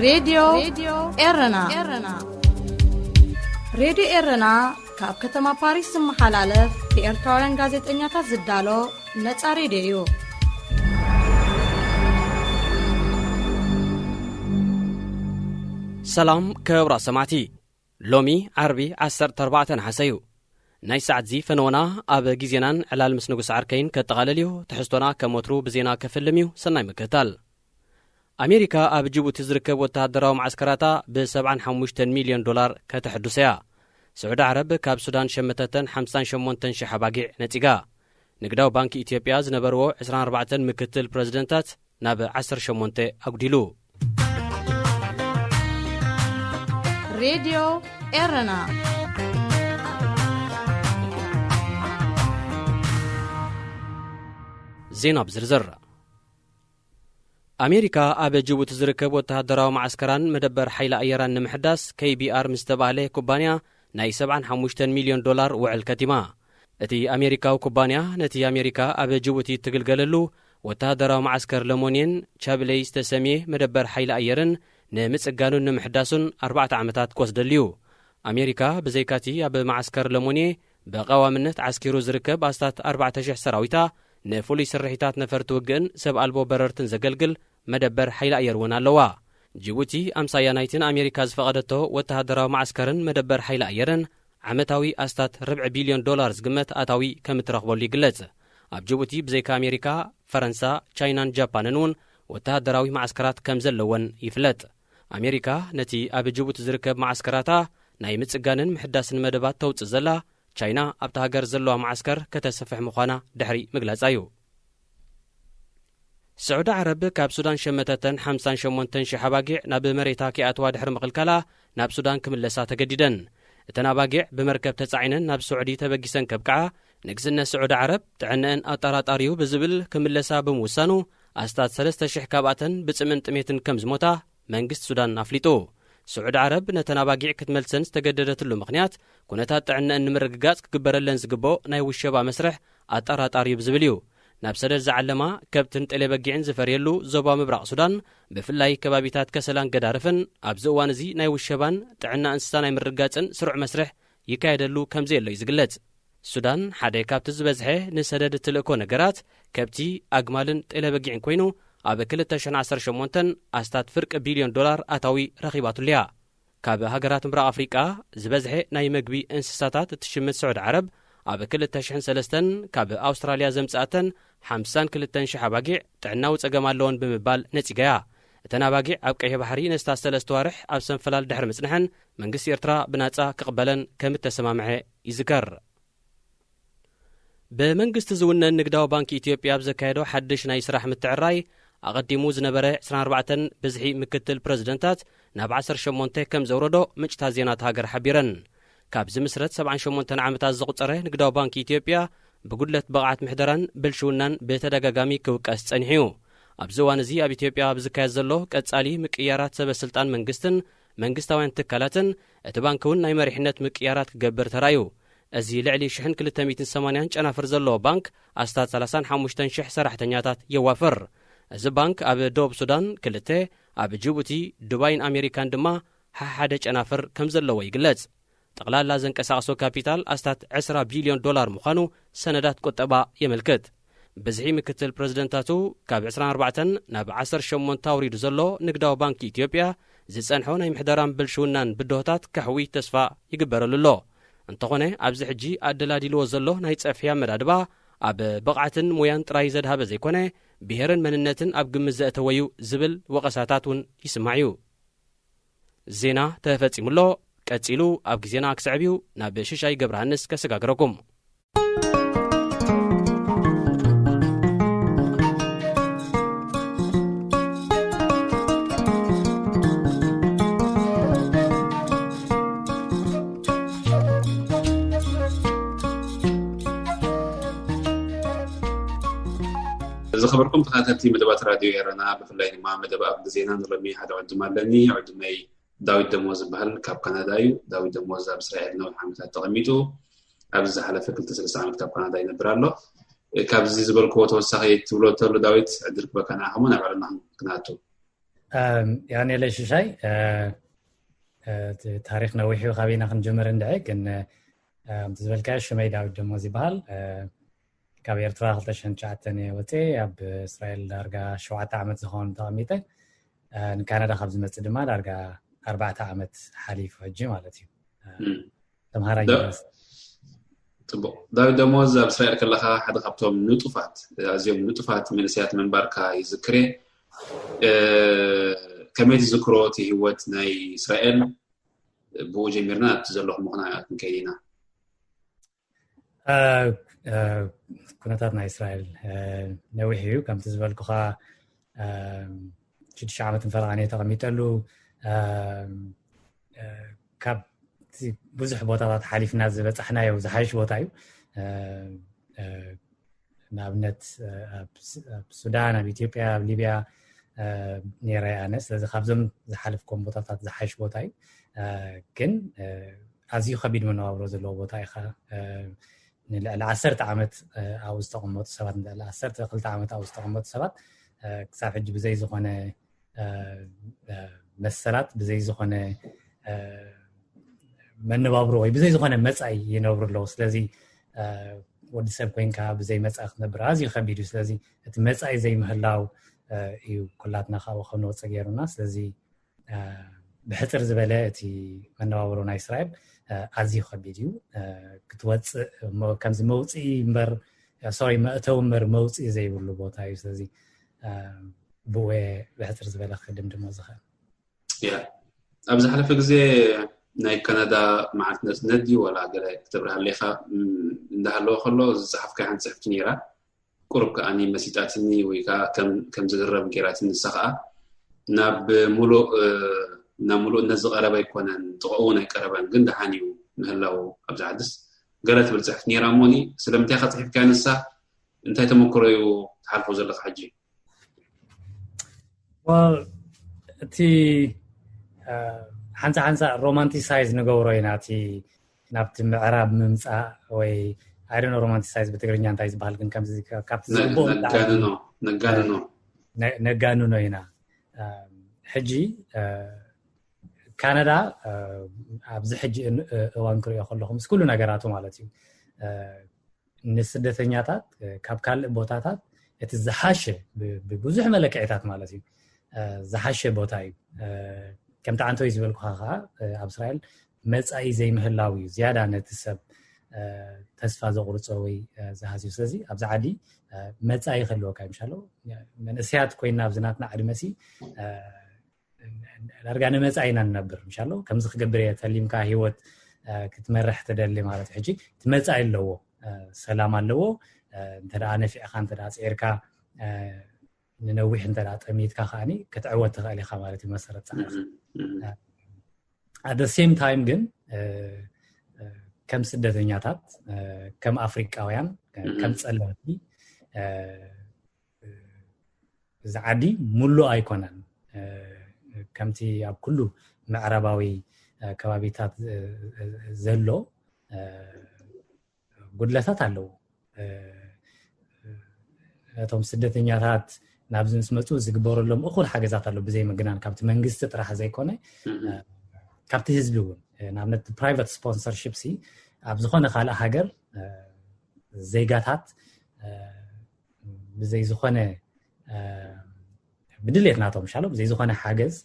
ሬድዮ ኤረና። ሬድዮ ኤረና ካብ ከተማ ፓሪስ ዝመሓላለፍ ብኤርትራውያን ጋዜጠኛታት ዝዳሎ ነጻ ሬድዮ እዩ። ሰላም ክቡራት ሰማዕቲ፣ ሎሚ ዓርቢ ዓሰርተ ኣርባዕተ ነሓሰ እዩ። ናይ ሰዓት ዚ ፈነወና ኣብ ግዜናን ዕላል ምስ ንጉስ ዓርከይን ከጠቓልል እዩ። ትሕዝቶና ከም ወትሩ ብዜና ከፍልም እዩ። ሰናይ ምክትታል። ኣሜሪካ ኣብ ጅቡቲ ዝርከብ ወተሃደራዊ መዓስከራታ ብ75 ሚልዮን ዶላር ከተሐድሶ እያ። ስዑዲ ዓረብ ካብ ሱዳን ሸመተተን ሓምሳን ሸሞንተን ሽሕ ኣባጊዕ ነጺጋ። ንግዳዊ ባንክ ኢትዮጵያ ዝነበርዎ ዕስራን ኣርባዕተን ምክትል ፕረዚደንታት ናብ ዓሰርተ ሸሞንተ ኣጉዲሉ። ሬድዮ ኤረና። ዜና ብዝርዝር። ኣሜሪካ ኣብ ጅቡቲ ዝርከብ ወተሃደራዊ መዓስከራን መደበር ሓይሊ ኣየራን ንምሕዳስ፣ ኬይ ቢ ኣር ምስ ዝተባህለ ኩባንያ ናይ ሰብዓን ሓሙሽተን ሚልዮን ዶላር ውዕል ከቲማ። እቲ ኣሜሪካዊ ኩባንያ፣ ነቲ ኣሜሪካ ኣብ ጅቡቲ እትግልገለሉ ወተሃደራዊ መዓስከር ለሞንየን ቻብለይ ዝተሰምየ መደበር ሓይሊ ኣየርን ንምጽጋኑን ንምሕዳሱን ኣርባዕተ ዓመታት ክወስደሉ እዩ። ኣሜሪካ ብዘይካቲ ኣብ መዓስከር ለሞንየ ብቐዋምነት ዓስኪሩ ዝርከብ ኣስታት ኣርባዕተ ሽሕ ሰራዊታ፣ ንፍሉይ ስርሒታት ነፈርቲ ውግእን ሰብ ኣልቦ በረርትን ዘገልግል መደበር ሓይሊ ኣየር እውን ኣለዋ። ጅቡቲ ኣምሳያ ናይቲ ንኣሜሪካ ዝፈቐደቶ ወተሃደራዊ መዓስከርን መደበር ሓይሊ ኣየርን ዓመታዊ ኣስታት ርብዒ ቢልዮን ዶላር ዝግመት ኣታዊ ከም እትረኽበሉ ይግለጽ። ኣብ ጅቡቲ ብዘይካ ኣሜሪካ፣ ፈረንሳ፣ ቻይናን ጃፓንን እውን ወተሃደራዊ መዓስከራት ከም ዘለወን ይፍለጥ። ኣሜሪካ ነቲ ኣብ ጅቡቲ ዝርከብ መዓስከራታ ናይ ምጽጋንን ምሕዳስን መደባት ተውጽእ ዘላ፣ ቻይና ኣብታ ሃገር ዘለዋ መዓስከር ከተስፍሕ ምዃና ድሕሪ ምግላጻ እዩ። ስዑዲ ዓረብ ካብ ሱዳን ሸመተተን ሓምሳን ሸሞንተን ሽሕ ኣባጊዕ ናብ መሬታ ከይኣትዋ ድሕሪ ምኽልካላ፣ ናብ ሱዳን ክምለሳ ተገዲደን። እተን ኣባጊዕ ብመርከብ ተጻዒነን ናብ ስዑዲ ተበጊሰን ከብቅዓ፣ ንግስነት ስዑዲ ዓረብ ጥዕነአን ኣጠራጣሪዩ ብዝብል ክምለሳ ብምውሳኑ፣ ኣስታት ሰለስተ ሽሕ ካብኣተን ብጽምእን ጥሜትን ከም ዝሞታ መንግስቲ ሱዳን ኣፍሊጡ። ስዑዲ ዓረብ ነተን ኣባጊዕ ክትመልሰን ዝተገደደትሉ ምኽንያት፣ ኩነታት ጥዕነአን ንምርግጋጽ ክግበረለን ዝግብኦ ናይ ውሸባ መስርሕ ኣጠራጣሪዩ ብዝብል እዩ። ናብ ሰደድ ዝዓለማ ከብትን ጤለበጊዕን ዝፈርየሉ ዞባ ምብራቕ ሱዳን፣ ብፍላይ ከባቢታት ከሰላን ገዳርፍን፣ ኣብዚ እዋን እዚ ናይ ውሸባን ጥዕና እንስሳ ናይ ምርግጋጽን ስሩዕ መስርሕ ይካየደሉ ከም ዘየሎ እዩ ዝግለጽ። ሱዳን ሓደ ካብቲ ዝበዝሐ ንሰደድ እትልእኮ ነገራት፣ ከብቲ፣ ኣግማልን ጤለበጊዕን ኮይኑ፣ ኣብ ክልተ ሽሕን ዓሰርተ ሸሞንተን ኣስታት ፍርቂ ቢልዮን ዶላር ኣታዊ ረኺባትሉ እያ። ካብ ሃገራት ምብራቕ ኣፍሪቃ ዝበዝሐ ናይ መግቢ እንስሳታት እትሽምት ስዑዲ ዓረብ፣ ኣብ ክልተ ሽሕን ሰለስተን ካብ ኣውስትራልያ ዘምጽኣተን ሓምሳን ክልተን ሽሕ ኣባጊዕ ጥዕናዊ ጸገም ኣለወን ብምባል ነጺጋ እያ። እተን ኣባጊዕ ኣብ ቀይሕ ባሕሪ ነስታት ሰለስተ ዋርሕ ኣብ ሰንፈላል ድሕሪ ምጽንሐን፣ መንግስቲ ኤርትራ ብናጻ ክቕበለን ከም እተሰማምዐ ይዝከር። ብመንግስቲ ዝውነን ንግዳዊ ባንክ ኢትዮጵያ ኣብ ዘካየዶ ሓድሽ ናይ ስራሕ ምትዕራይ፣ ኣቐዲሙ ዝነበረ ዕስራን ኣርባዕተን ብዝሒ ምክትል ፕረዚደንታት ናብ ዓሰርተ ሸሞንተ ከም ዘውረዶ ምንጭታት ዜና እታ ሃገር ሓቢረን። ካብ ዝምስረት ሰብዓን ሸሞንተን ዓመታት ዘቑጸረ ንግዳዊ ባንክ ኢትዮጵያ፣ ብጉድለት ብቕዓት ምሕደራን ብልሽውናን ብተደጋጋሚ ክውቀስ ጸኒሑ እዩ። ኣብዚ እዋን እዚ ኣብ ኢትዮጵያ ኣብ ዝካየድ ዘሎ ቀጻሊ ምቅይያራት ሰበ ስልጣን መንግስትን መንግስታውያን ትካላትን፣ እቲ ባንክ እውን ናይ መሪሕነት ምቅይያራት ክገብር ተራእዩ። እዚ ልዕሊ ሽሕን ክልተ ሚእትን ሰማንያን ጨናፍር ዘለዎ ባንክ፣ ኣስታት ሰላሳን ሓሙሽተን ሽሕ ሰራሕተኛታት የዋፍር። እዚ ባንክ ኣብ ደቡብ ሱዳን ክልተ፣ ኣብ ጅቡቲ፣ ዱባይን ኣሜሪካን ድማ ሓሓደ ጨናፍር ከም ዘለዎ ይግለጽ። ጠቕላላ ዘንቀሳቕሶ ካፒታል ኣስታት ዕስራ ቢልዮን ዶላር ምዃኑ ሰነዳት ቁጠባ የመልክት። ብዝሒ ምክትል ፕረዚደንታቱ ካብ ዕስራን ኣርባዕተን ናብ ዓሰርተ ሸሞንተ ኣውሪዱ ዘሎ ንግዳዊ ባንክ ኢትዮጵያ፣ ዝጸንሖ ናይ ምሕደራን ብልሽውናን ብድሆታት ከሕዊ ተስፋ ይግበረሉ ኣሎ። እንተኾነ፣ ኣብዚ ሕጂ ኣደላዲልዎ ዘሎ ናይ ጸፍሒ ኣመዳድባ፣ ኣብ ብቕዓትን ሞያን ጥራይ ዘድሃበ ዘይኮነ፣ ብሄርን መንነትን ኣብ ግምት ዘእተወ እዩ ዝብል ወቐሳታት እውን ይስማዕ እዩ። ዜና ተፈጺሙ ኣሎ። ቀጺሉ ኣብ ግዜና ክስዕብ እዩ። ናብ ሽሻይ ገብረሃንስ ከሰጋግረኩም። ዝኸበርኩም ተኸታተልቲ መደባት ራድዮ ኤረና፣ ብፍላይ ድማ መደብ ኣብ ግዜና ንሎሚ ሓደ ዕዱም ኣለኒ። ዕዱመይ ዳዊት ደሞዝ ዝበሃል ካብ ካናዳ እዩ። ዳዊት ደሞዝ ኣብ እስራኤል ነዊሕ ዓመታት ተቐሚጡ፣ ኣብዚ ዝሓለፈ ክልተ ሰለስተ ዓመት ካብ ካናዳ ይነብር ኣሎ። ካብዚ ዝበልክዎ ተወሳኺ ትብሎ ተሎ ዳዊት፣ ዕድል ክበካ ንዓኹም ናብ ዕለና ክንኣቱ። ያኔለ ሽሻይ፣ ታሪክ ነዊሕ እዩ ካበይና ክንጀምር እንድዒ። ግን ከምቲ ዝበልካዮ ሽመይ ዳዊት ደሞዝ ይበሃል። ካብ ኤርትራ ክልተ ሽሕን ትሽዓተን እየ ወፅኤ፣ ኣብ እስራኤል ዳርጋ ሸውዓተ ዓመት ዝኸውን ተቐሚጠ፣ ንካናዳ ካብ ዝመፅእ ድማ ዳርጋ ኣርባዕተ ዓመት ሓሊፉ ሕጂ ማለት እዩ። ተምሃራይ። ጽቡቅ። ዳዊት ደሞዝ፣ ኣብ እስራኤል ከለካ ሓደ ካብቶም ንጡፋት፣ ኣዝዮም ንጡፋት መንእሰያት ምንባርካ ይዝክር እየ። ከመይ ትዝክሮ እቲ ህይወት ናይ እስራኤል? ብኡ ጀሚርና ኣብቲ ዘለኹ ምኽንያት ክንከይድ ኢና። ኩነታት ናይ እስራኤል ነዊሕ እዩ። ከምቲ ዝበልኩኻ ሽዱሽተ ዓመት ንፈረቓን እየ ተቐሚጠሉ። ካብ ብዙሕ ቦታታት ሓሊፍና ዝበፃሕናዮ ዝሓይሽ ቦታ እዩ። ንኣብነት ኣብ ሱዳን፣ ኣብ ኢትዮጵያ፣ ኣብ ሊብያ ነይረ ኣነ። ስለዚ ካብዞም ዝሓለፍኮም ቦታታት ዝሓይሽ ቦታ እዩ። ግን ኣዝዩ ከቢድ መነባብሮ ዘለዎ ቦታ ኢኻ። ንልዕሊ ዓሰርተ ዓመት ኣብኡ ዝተቐመጡ ሰባት፣ ንልዕሊ ዓሰርተ ክልተ ዓመት ኣብኡ ዝተቐመጡ ሰባት ክሳብ ሕጂ ብዘይ ዝኾነ መሰላት፣ ብዘይ ዝኾነ መነባብሮ ወይ ብዘይ ዝኾነ መጻኢ ይነብሩ ኣለዉ። ስለዚ ወዲ ሰብ ኮይንካ ብዘይ መጻኢ ክትነብር ኣዝዩ ከቢድ እዩ። ስለዚ እቲ መጻኢ ዘይምህላው እዩ ኩላትና ካብኡ ከም ንወጽእ ገይሩና። ስለዚ ብሕጽር ዝበለ እቲ መነባብሮ ናይ እስራኤል ኣዝዩ ከቢድ እዩ። ክትወጽእ ከምዚ መውጽኢ እምበር፣ ሶሪ፣ መእተዊ እምበር መውጽኢ ዘይብሉ ቦታ እዩ። ስለዚ ብኡ ብሕጽር ዝበለ ክድምድሞ ዝኽእል። ኣብ ዝሓለፈ ግዜ ናይ ካናዳ መዓልቲ ነፅነት ድዩ ዋላ ገለ ክትብርሃለይ ኢኻ? እንዳሃለወ ከሎ ዝፀሓፍካያ ሓንቲ ፅሕፍቲ ነይራ፣ ቁሩብ ከኣ መሲጣትኒ ወይ ከዓ ከም ዝግረም ገይራትኒ። ንሳ ከዓ ናብ ሙሉእ ናብ ሙሉእነት ዝቐረበ ኣይኮነን፣ ጥቕኡ እውን ኣይቀረበን፣ ግን ደሓን እዩ ምህላው ኣብዚ ዓድስ ገለ ትብል ፅሕፍቲ ነይራ። እሞኒ ስለምንታይ ኢኻ ፅሒፍካያ ንሳ? እንታይ ተመክሮ እዩ ትሓልፎ ዘለካ ሕጂ? እቲ ሓንሳ ሓንሳ ሮማንቲሳይዝ ንገብሮ ኢና። እቲ ናብቲ ምዕራብ ምምፃእ ወይ፣ ኣይ ዶንት ኖ ሮማንቲሳይዝ ብትግርኛ እንታይ ዝበሃል፣ ግን ከምዚ ካብቲ ዝግብኦ ነጋንኖ ነጋንኖ ነጋንኖ ኢና። ሕጂ ካናዳ ኣብዚ ሕጂ እዋን ክሪኦ ከለኹ ምስ ኩሉ ነገራቱ ማለት እዩ ንስደተኛታት ካብ ካልእ ቦታታት እቲ ዝሓሸ ብብዙሕ መለክዒታት ማለት እዩ ዝሓሸ ቦታ እዩ። ከምቲ ዓንተወይ ዝበልኩኻ ከዓ ኣብ እስራኤል መፃኢ ዘይምህላው እዩ ዝያዳ ነቲ ሰብ ተስፋ ዘቁርፆ ወይ ዝሃስዮ። ስለዚ ኣብዚ ዓዲ መፃኢ ክህልወካ ይምሻሎ መንእሰያት ኮይና ኣብዚ ናትና ዕድመሲ ዳርጋ ንመፃኢ ኢና ንነብር ምሻሎ ከምዚ ክገብር እየ ተሊምካ ህይወት ክትመርሕ ትደሊ ማለት ሕጂ እቲ መፃኢ ኣለዎ ሰላም ኣለዎ። እንተ ነፊዕካ እንተ ፅዒርካ ንነዊሕ እንተ ጠሚትካ ከዓኒ ክትዕወት ትኽእል ኢኻ ማለት እዩ መሰረት ፀዓት። ኣደ ሴም ታይም ግን ከም ስደተኛታት ከም ኣፍሪቃውያን ከም ፀለምቲ እዚ ዓዲ ሙሉእ ኣይኮነን። ከምቲ ኣብ ኩሉ ምዕራባዊ ከባቢታት ዘሎ ጉድለታት ኣለዉ። ነቶም ስደተኛታት ናብዚ ምስ መፁ ዝግበረሎም እኹል ሓገዛት ኣሎ ብዘይ ምግናን ካብቲ መንግስቲ ጥራሕ ዘይኮነ ካብቲ ህዝቢ እውን ንኣብነት ፕራይቨት ስፖንሰርሽፕ ሲ ኣብ ዝኾነ ካልእ ሃገር ዜጋታት ብዘይ ዝኾነ ብድሌት ናቶም ሻሎ ብዘይ ዝኾነ ሓገዝ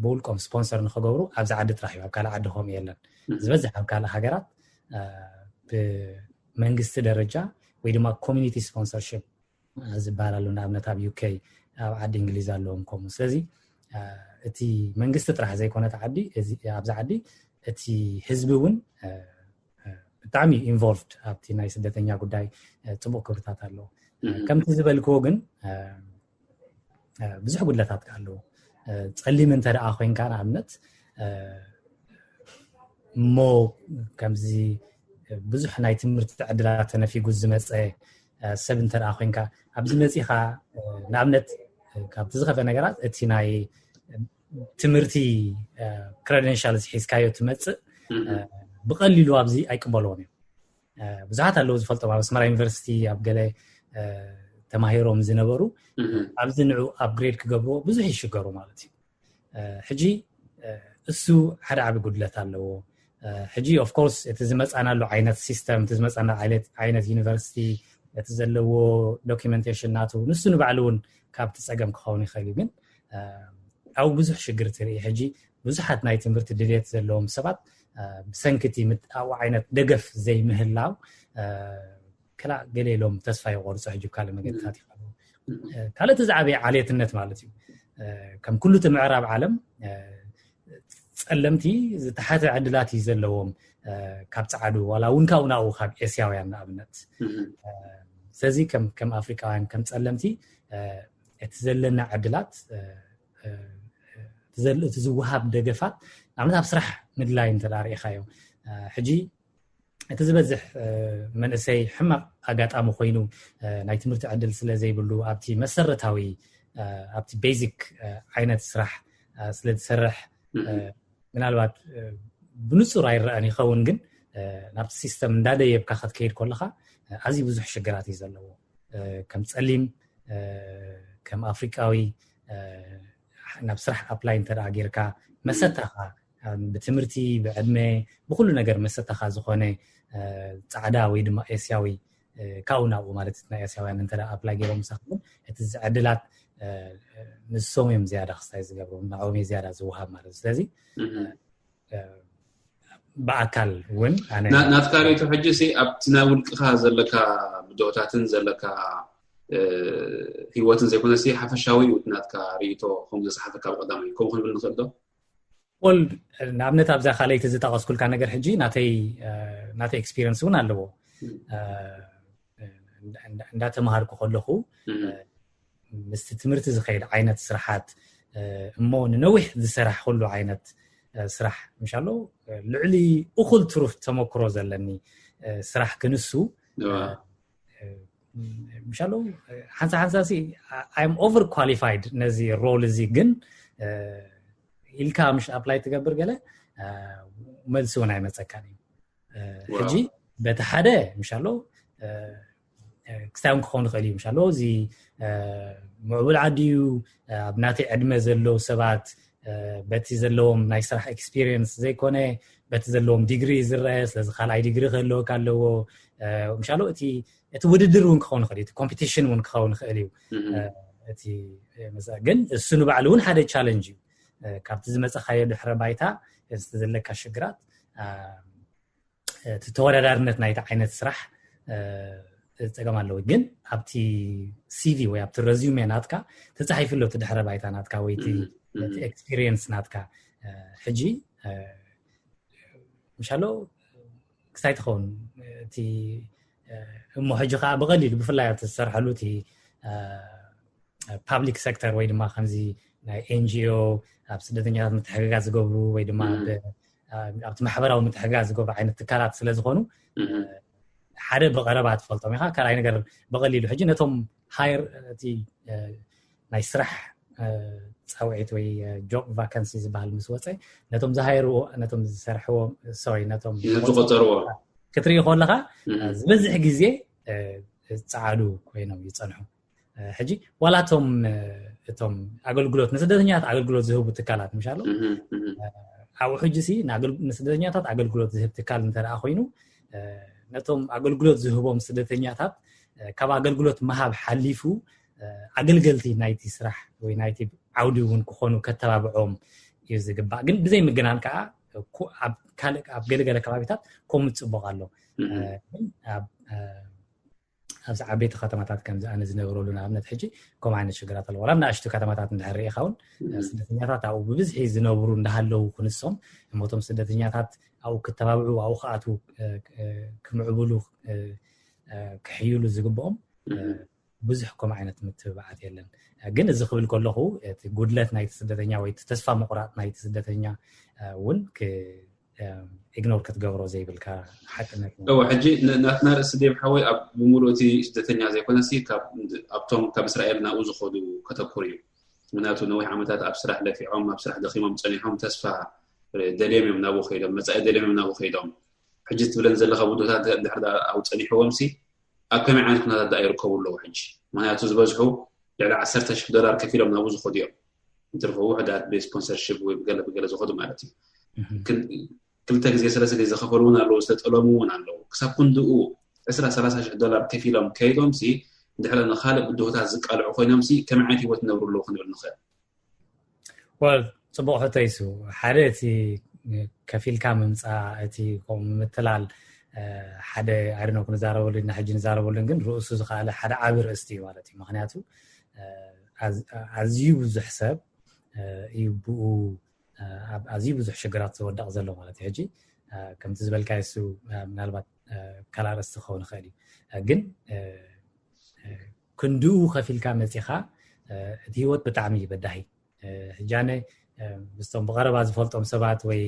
ብውልቆም ስፖንሰር ንክገብሩ ኣብዚ ዓዲ ጥራሕ እዩ። ኣብ ካልእ ዓዲ ከምኡ የለን። ዝበዝሕ ኣብ ካልእ ሃገራት ብመንግስቲ ደረጃ ወይ ድማ ኮሚኒቲ ስፖንሰርሽፕ ዝበሃል ኣሎ። ንኣብነት ኣብ ዩኬ ኣብ ዓዲ እንግሊዝ ኣለዎም ከምኡ። ስለዚ እቲ መንግስቲ ጥራሕ ዘይኮነ እቲ ዓዲ ኣብዚ ዓዲ እቲ ህዝቢ እውን ብጣዕሚ ኢንቮልቭድ ኣብቲ ናይ ስደተኛ ጉዳይ ፅቡቅ ክብርታት ኣለዎ። ከምቲ ዝበልክዎ ግን ብዙሕ ጉድለታት ኣለዎ። ፀሊም እንተ ደኣ ኮይንካ ንኣብነት እሞ ከምዚ ብዙሕ ናይ ትምህርቲ ዕድላት ተነፊጉ ዝመፀ ሰብ እንተ ደኣ ኮይንካ ኣብዚ መፂኻ ንኣብነት ካብቲ ዝኸፈ ነገራት እቲ ናይ ትምህርቲ ክረደንሻልስ ሒዝካዮ ትመፅእ ብቐሊሉ ኣብዚ ኣይቅበልዎን እዮም። ብዙሓት ኣለዉ ዝፈልጦም ኣብ ኣስመራ ዩኒቨርሲቲ ኣብ ገለ ተማሂሮም ዝነበሩ ኣብዚ ንዑ ኣፕግሬድ ክገብርዎ ብዙሕ ይሽገሩ ማለት እዩ። ሕጂ እሱ ሓደ ዓቢ ጉድለት ኣለዎ። ሕጂ ኦፍ ኮርስ እቲ ዝመጻናሉ ዓይነት ሲስተም፣ እቲ ዝመጻና ዓይነት ዩኒቨርሲቲ፣ እቲ ዘለዎ ዶኪመንቴሽን ናቱ ንሱ ንባዕሉ እውን ካብቲ ጸገም ክኸውን ይኽእል እዩ። ግን ኣብኡ ብዙሕ ሽግር ትርኢ። ሕጂ ብዙሓት ናይ ትምህርቲ ድሌት ዘለዎም ሰባት ብሰንኪ እቲ ኣብኡ ዓይነት ደገፍ ዘይምህላው ክላ ገለ ኢሎም ተስፋ ይቆርጹ። ሕጂ ካልእ መገድታት ይኸዱ። ካልእ እቲ ዝዓበየ ዓሌትነት ማለት እዩ። ከም ኩሉ እቲ ምዕራብ ዓለም ጸለምቲ ዝተሓተ ዕድላት እዩ ዘለዎም ካብ ጸዓዱ፣ ዋላ እውን ካብኡ ናብኡ ካብ ኤስያውያን ንኣብነት። ስለዚ ከም ኣፍሪቃውያን ከም ጸለምቲ እቲ ዘለና ዕድላት እቲ ዝወሃብ ደገፋት ንኣብነት ኣብ ስራሕ ምድላይ እንተ ርኢኻዮ ሕጂ እቲ ዝበዝሕ መንእሰይ ሕማቕ ኣጋጣሚ ኮይኑ ናይ ትምህርቲ ዕድል ስለ ዘይብሉ ኣብቲ መሰረታዊ ኣብቲ ቤዚክ ዓይነት ስራሕ ስለ ዝሰርሕ ምናልባት ብንጹር ኣይረኣን ይኸውን፣ ግን ናብቲ ሲስተም እንዳደየብካ ክትከይድ ከለኻ ኣዝዩ ብዙሕ ሽግራት እዩ ዘለዎ። ከም ጸሊም ከም ኣፍሪቃዊ ናብ ስራሕ ኣፕላይ እንተ ጌርካ መሰታኻ ብትምህርቲ ብዕድመ ብኩሉ ነገር መሰታኻ ዝኾነ ጻዕዳ ወይ ድማ ኤስያዊ ካብኡ ናብኡ ማለት ናይ ኤስያውያን እንተ ኣፕላይ ገይሮም ምሳኻ ግን እቲ ዕድላት ንሶም እዮም ዝያዳ ክስታይ ዝገብሩ፣ ንዕኦም እዩ ዝያዳ ዝወሃብ ማለት እዩ። ስለዚ ብኣካል እውን ኣነ ናትካ ርእይቶ ሕጂ ሲ ኣብቲ ናይ ውልቅኻ ዘለካ ብድሆታትን ዘለካ ህይወትን ዘይኮነሲ ሓፈሻዊ እዩ ናትካ ርእይቶ ከም ዘስሓፈካ ብቐዳማይ ከምኡ ክንብል ንኽእል ዶ? ወል ንኣብነት ኣብዛ ካልኣይቲ ዝጠቐስኩልካ ነገር ሕጂ ናተይ ናተይ ኤክስፒሪየንስ እውን ኣለዎ። እንዳተምሃርኩ ከለኹ ምስቲ ትምህርቲ ዝኸይድ ዓይነት ስራሓት እሞ ንነዊሕ ዝሰራሕ ኩሉ ዓይነት ስራሕ ምሻሎ ልዕሊ እኹል ትሩፍ ተመክሮ ዘለኒ ስራሕ ክንሱ ምሻሎ ሓንሳ ሓንሳ ሲ I'm over qualified ነዚ ሮል እዚ ግን ኢልካ ምሽ ኣፕላይ ትገብር ገለ መልሲ እውን ኣይመፀካን እዩ። ሕጂ በቲ ሓደ ምሻሎ ክስታይ እውን ክኸውን ይኽእል እዩ። ምሻሎ እዚ ምዕቡል ዓዲ እዩ፣ ኣብ ናተይ ዕድመ ዘለዉ ሰባት በቲ ዘለዎም ናይ ስራሕ ኤክስፒሪየንስ ዘይኮነ በቲ ዘለዎም ዲግሪ ዝረአ፣ ስለዚ ካልኣይ ዲግሪ ክህልወካ ኣለዎ። ምሻሎ እቲ እቲ ውድድር እውን ክኸውን ይኽእል እዩ፣ እቲ ኮምፒቲሽን እውን ክኸውን ይኽእል እዩ። እቲ ግን እሱ ንባዕሉ እውን ሓደ ቻለንጅ እዩ። ካብቲ ዝመፀኻዮ ድሕረ ባይታ እቲ ዘለካ ሽግራት እቲ ተወዳዳርነት ናይቲ ዓይነት ስራሕ ጸገም ኣለዎ። ግን ኣብቲ ሲቪ ወይ ኣብቲ ረዚሜ ናትካ ተጻሒፉ ኣሎ፣ እቲ ድሕረ ባይታ ናትካ ወይ እቲ ኤክስፒሪየንስ ናትካ። ሕጂ ምሻሎ ክስታይ ትኸውን እቲ እሞ ሕጂ ከዓ ብቐሊሉ ብፍላይ ኣብቲ ዝሰርሐሉ እቲ ፓብሊክ ሴክተር ወይ ድማ ከምዚ ናይ ኤንጂኦ ኣብ ስደተኛታት ምትሕግጋዝ ዝገብሩ ወይ ድማ ኣብቲ ማሕበራዊ ምትሕግጋዝ ዝገብሩ ዓይነት ትካላት ስለ ዝኾኑ ሓደ ብቐረባ ትፈልጦም ኢኻ። ካልኣይ ነገር ብቐሊሉ ሕጂ ነቶም ሃየር እቲ ናይ ስራሕ ፃውዒት ወይ ጆብ ቫካንሲ ዝበሃል ምስ ወፀ ነቶም ዝሃየርዎ ነቶም ዝሰርሕዎ ሶሪ ነቶም ዝቆፀርዎ ክትርኢ ከለካ ዝበዝሕ ግዜ ፃዓዱ ኮይኖም ይፀንሑ። ሕጂ ዋላቶም እቶም ኣገልግሎት ንስደተኛታት ኣገልግሎት ዝህቡ ትካላት ምሻሎ ኣብኡ ሕጂ ሲ ንስደተኛታት ኣገልግሎት ዝህብ ትካል እንተደኣ ኮይኑ ነቶም ኣገልግሎት ዝህቦም ስደተኛታት ካብ ኣገልግሎት ምሃብ ሓሊፉ ኣገልገልቲ ናይቲ ስራሕ ወይ ናይቲ ዓውዲ እውን ክኾኑ ከተባብዖም እዩ ዝግባእ። ግን ብዘይ ምግናን ከዓ ኣብ ካልእ ኣብ ገለገለ ከባቢታት ከምኡ ፅቡቕ ኣሎ። ኣብዚ ዓበይቲ ከተማታት ከምዚ ኣነ ዝነብረሉ ንኣብነት ሕጂ ከምኡ ዓይነት ሽግራት ኣለዎ። ኣብ ንኣሽቱ ከተማታት እንድሕር ርኢኻ እውን ስደተኛታት ኣብኡ ብብዝሒ ዝነብሩ እንዳሃለዉ ክንሶም እሞቶም ስደተኛታት ኣብኡ ክተባብዑ ኣብኡ ክኣትዉ ክምዕብሉ ክሕይሉ ዝግብኦም ብዙሕ ከምኡ ዓይነት ምትብባዓት የለን። ግን እዚ ክብል ከለኹ እቲ ጉድለት ናይቲ ስደተኛ ወይ እቲ ተስፋ ምቑራጥ ናይቲ ስደተኛ እውን ኢግኖር ክትገብሮ ዘይብልካ ሓቅነት እዎ። ሕጂ ናትና ርእሲ ዴብ ሓወይ ኣብ ብምሉእ እቲ ስደተኛ ዘይኮነሲ ኣብቶም ካብ እስራኤል ናብኡ ዝኸዱ ከተኩር እዩ። ምክንያቱ ነዊሕ ዓመታት ኣብ ስራሕ ለፊዖም ኣብ ስራሕ ደኺሞም ፀኒሖም ተስፋ ደልዮም እዮም ናብኡ ከይዶም፣ መፃኢ ደልዮም እዮም ናብኡ ከይዶም። ሕጂ ትብለን ዘለካ ውድታት ድሕር ኣብኡ ፀኒሕዎም ሲ ኣብ ከመይ ዓይነት ኩነታት ዳኣ ይርከቡ ኣለዉ ሕጂ? ምክንያቱ ዝበዝሑ ልዕሊ ዓሰርተ ሽሕ ዶላር ከፊሎም ናብኡ ዝኸዱ እዮም። እንትርፎ ውሕዳት ብስፖንሰርሽፕ ወይ ብገለ ብገለ ዝኸዱ ማለት እዩ። ክልተ ግዜ ሰለስተ ግዜ ዝኸፈሉ እውን ኣለዉ፣ ዝተጠለሙ እውን ኣለዉ። ክሳብ ክንድኡ ዕስራ ሰላሳ ሽሕ ዶላር ከፊሎም ከይዶም ሲ እንድሕረ ንካልእ ብድሆታት ዝቃልዑ ኮይኖም ሲ ከመይ ዓይነት ህይወት ይነብሩ ኣለዉ ክንብል ንኽእል? ወል ጽቡቕ ሕቶ ይሱ። ሓደ እቲ ከፊልካ ምምፃእ፣ እቲ ከምኡ ምትላል ሓደ ኣይድኖ ክንዛረበሉ ኢና ሕጂ ንዛረበሉን ግን ርእሱ ዝኸኣለ ሓደ ዓቢ ርእስቲ እዩ ማለት እዩ። ምክንያቱ ኣዝዩ ብዙሕ ሰብ እዩ ብኡ ኣብ ኣዝዩ ብዙሕ ሽግራት ዝወደቕ ዘሎ ማለት እዩ። ሕጂ ከምቲ ዝበልካ እሱ ምናልባት ካልእ ኣርእስቲ ክኸውን ይኽእል እዩ፣ ግን ክንድኡ ከፊልካ መፂኻ እቲ ህይወት ብጣዕሚ እዩ በዳሂ። ሕጂ ኣነ ምስቶም ብቐረባ ዝፈልጦም ሰባት ወይ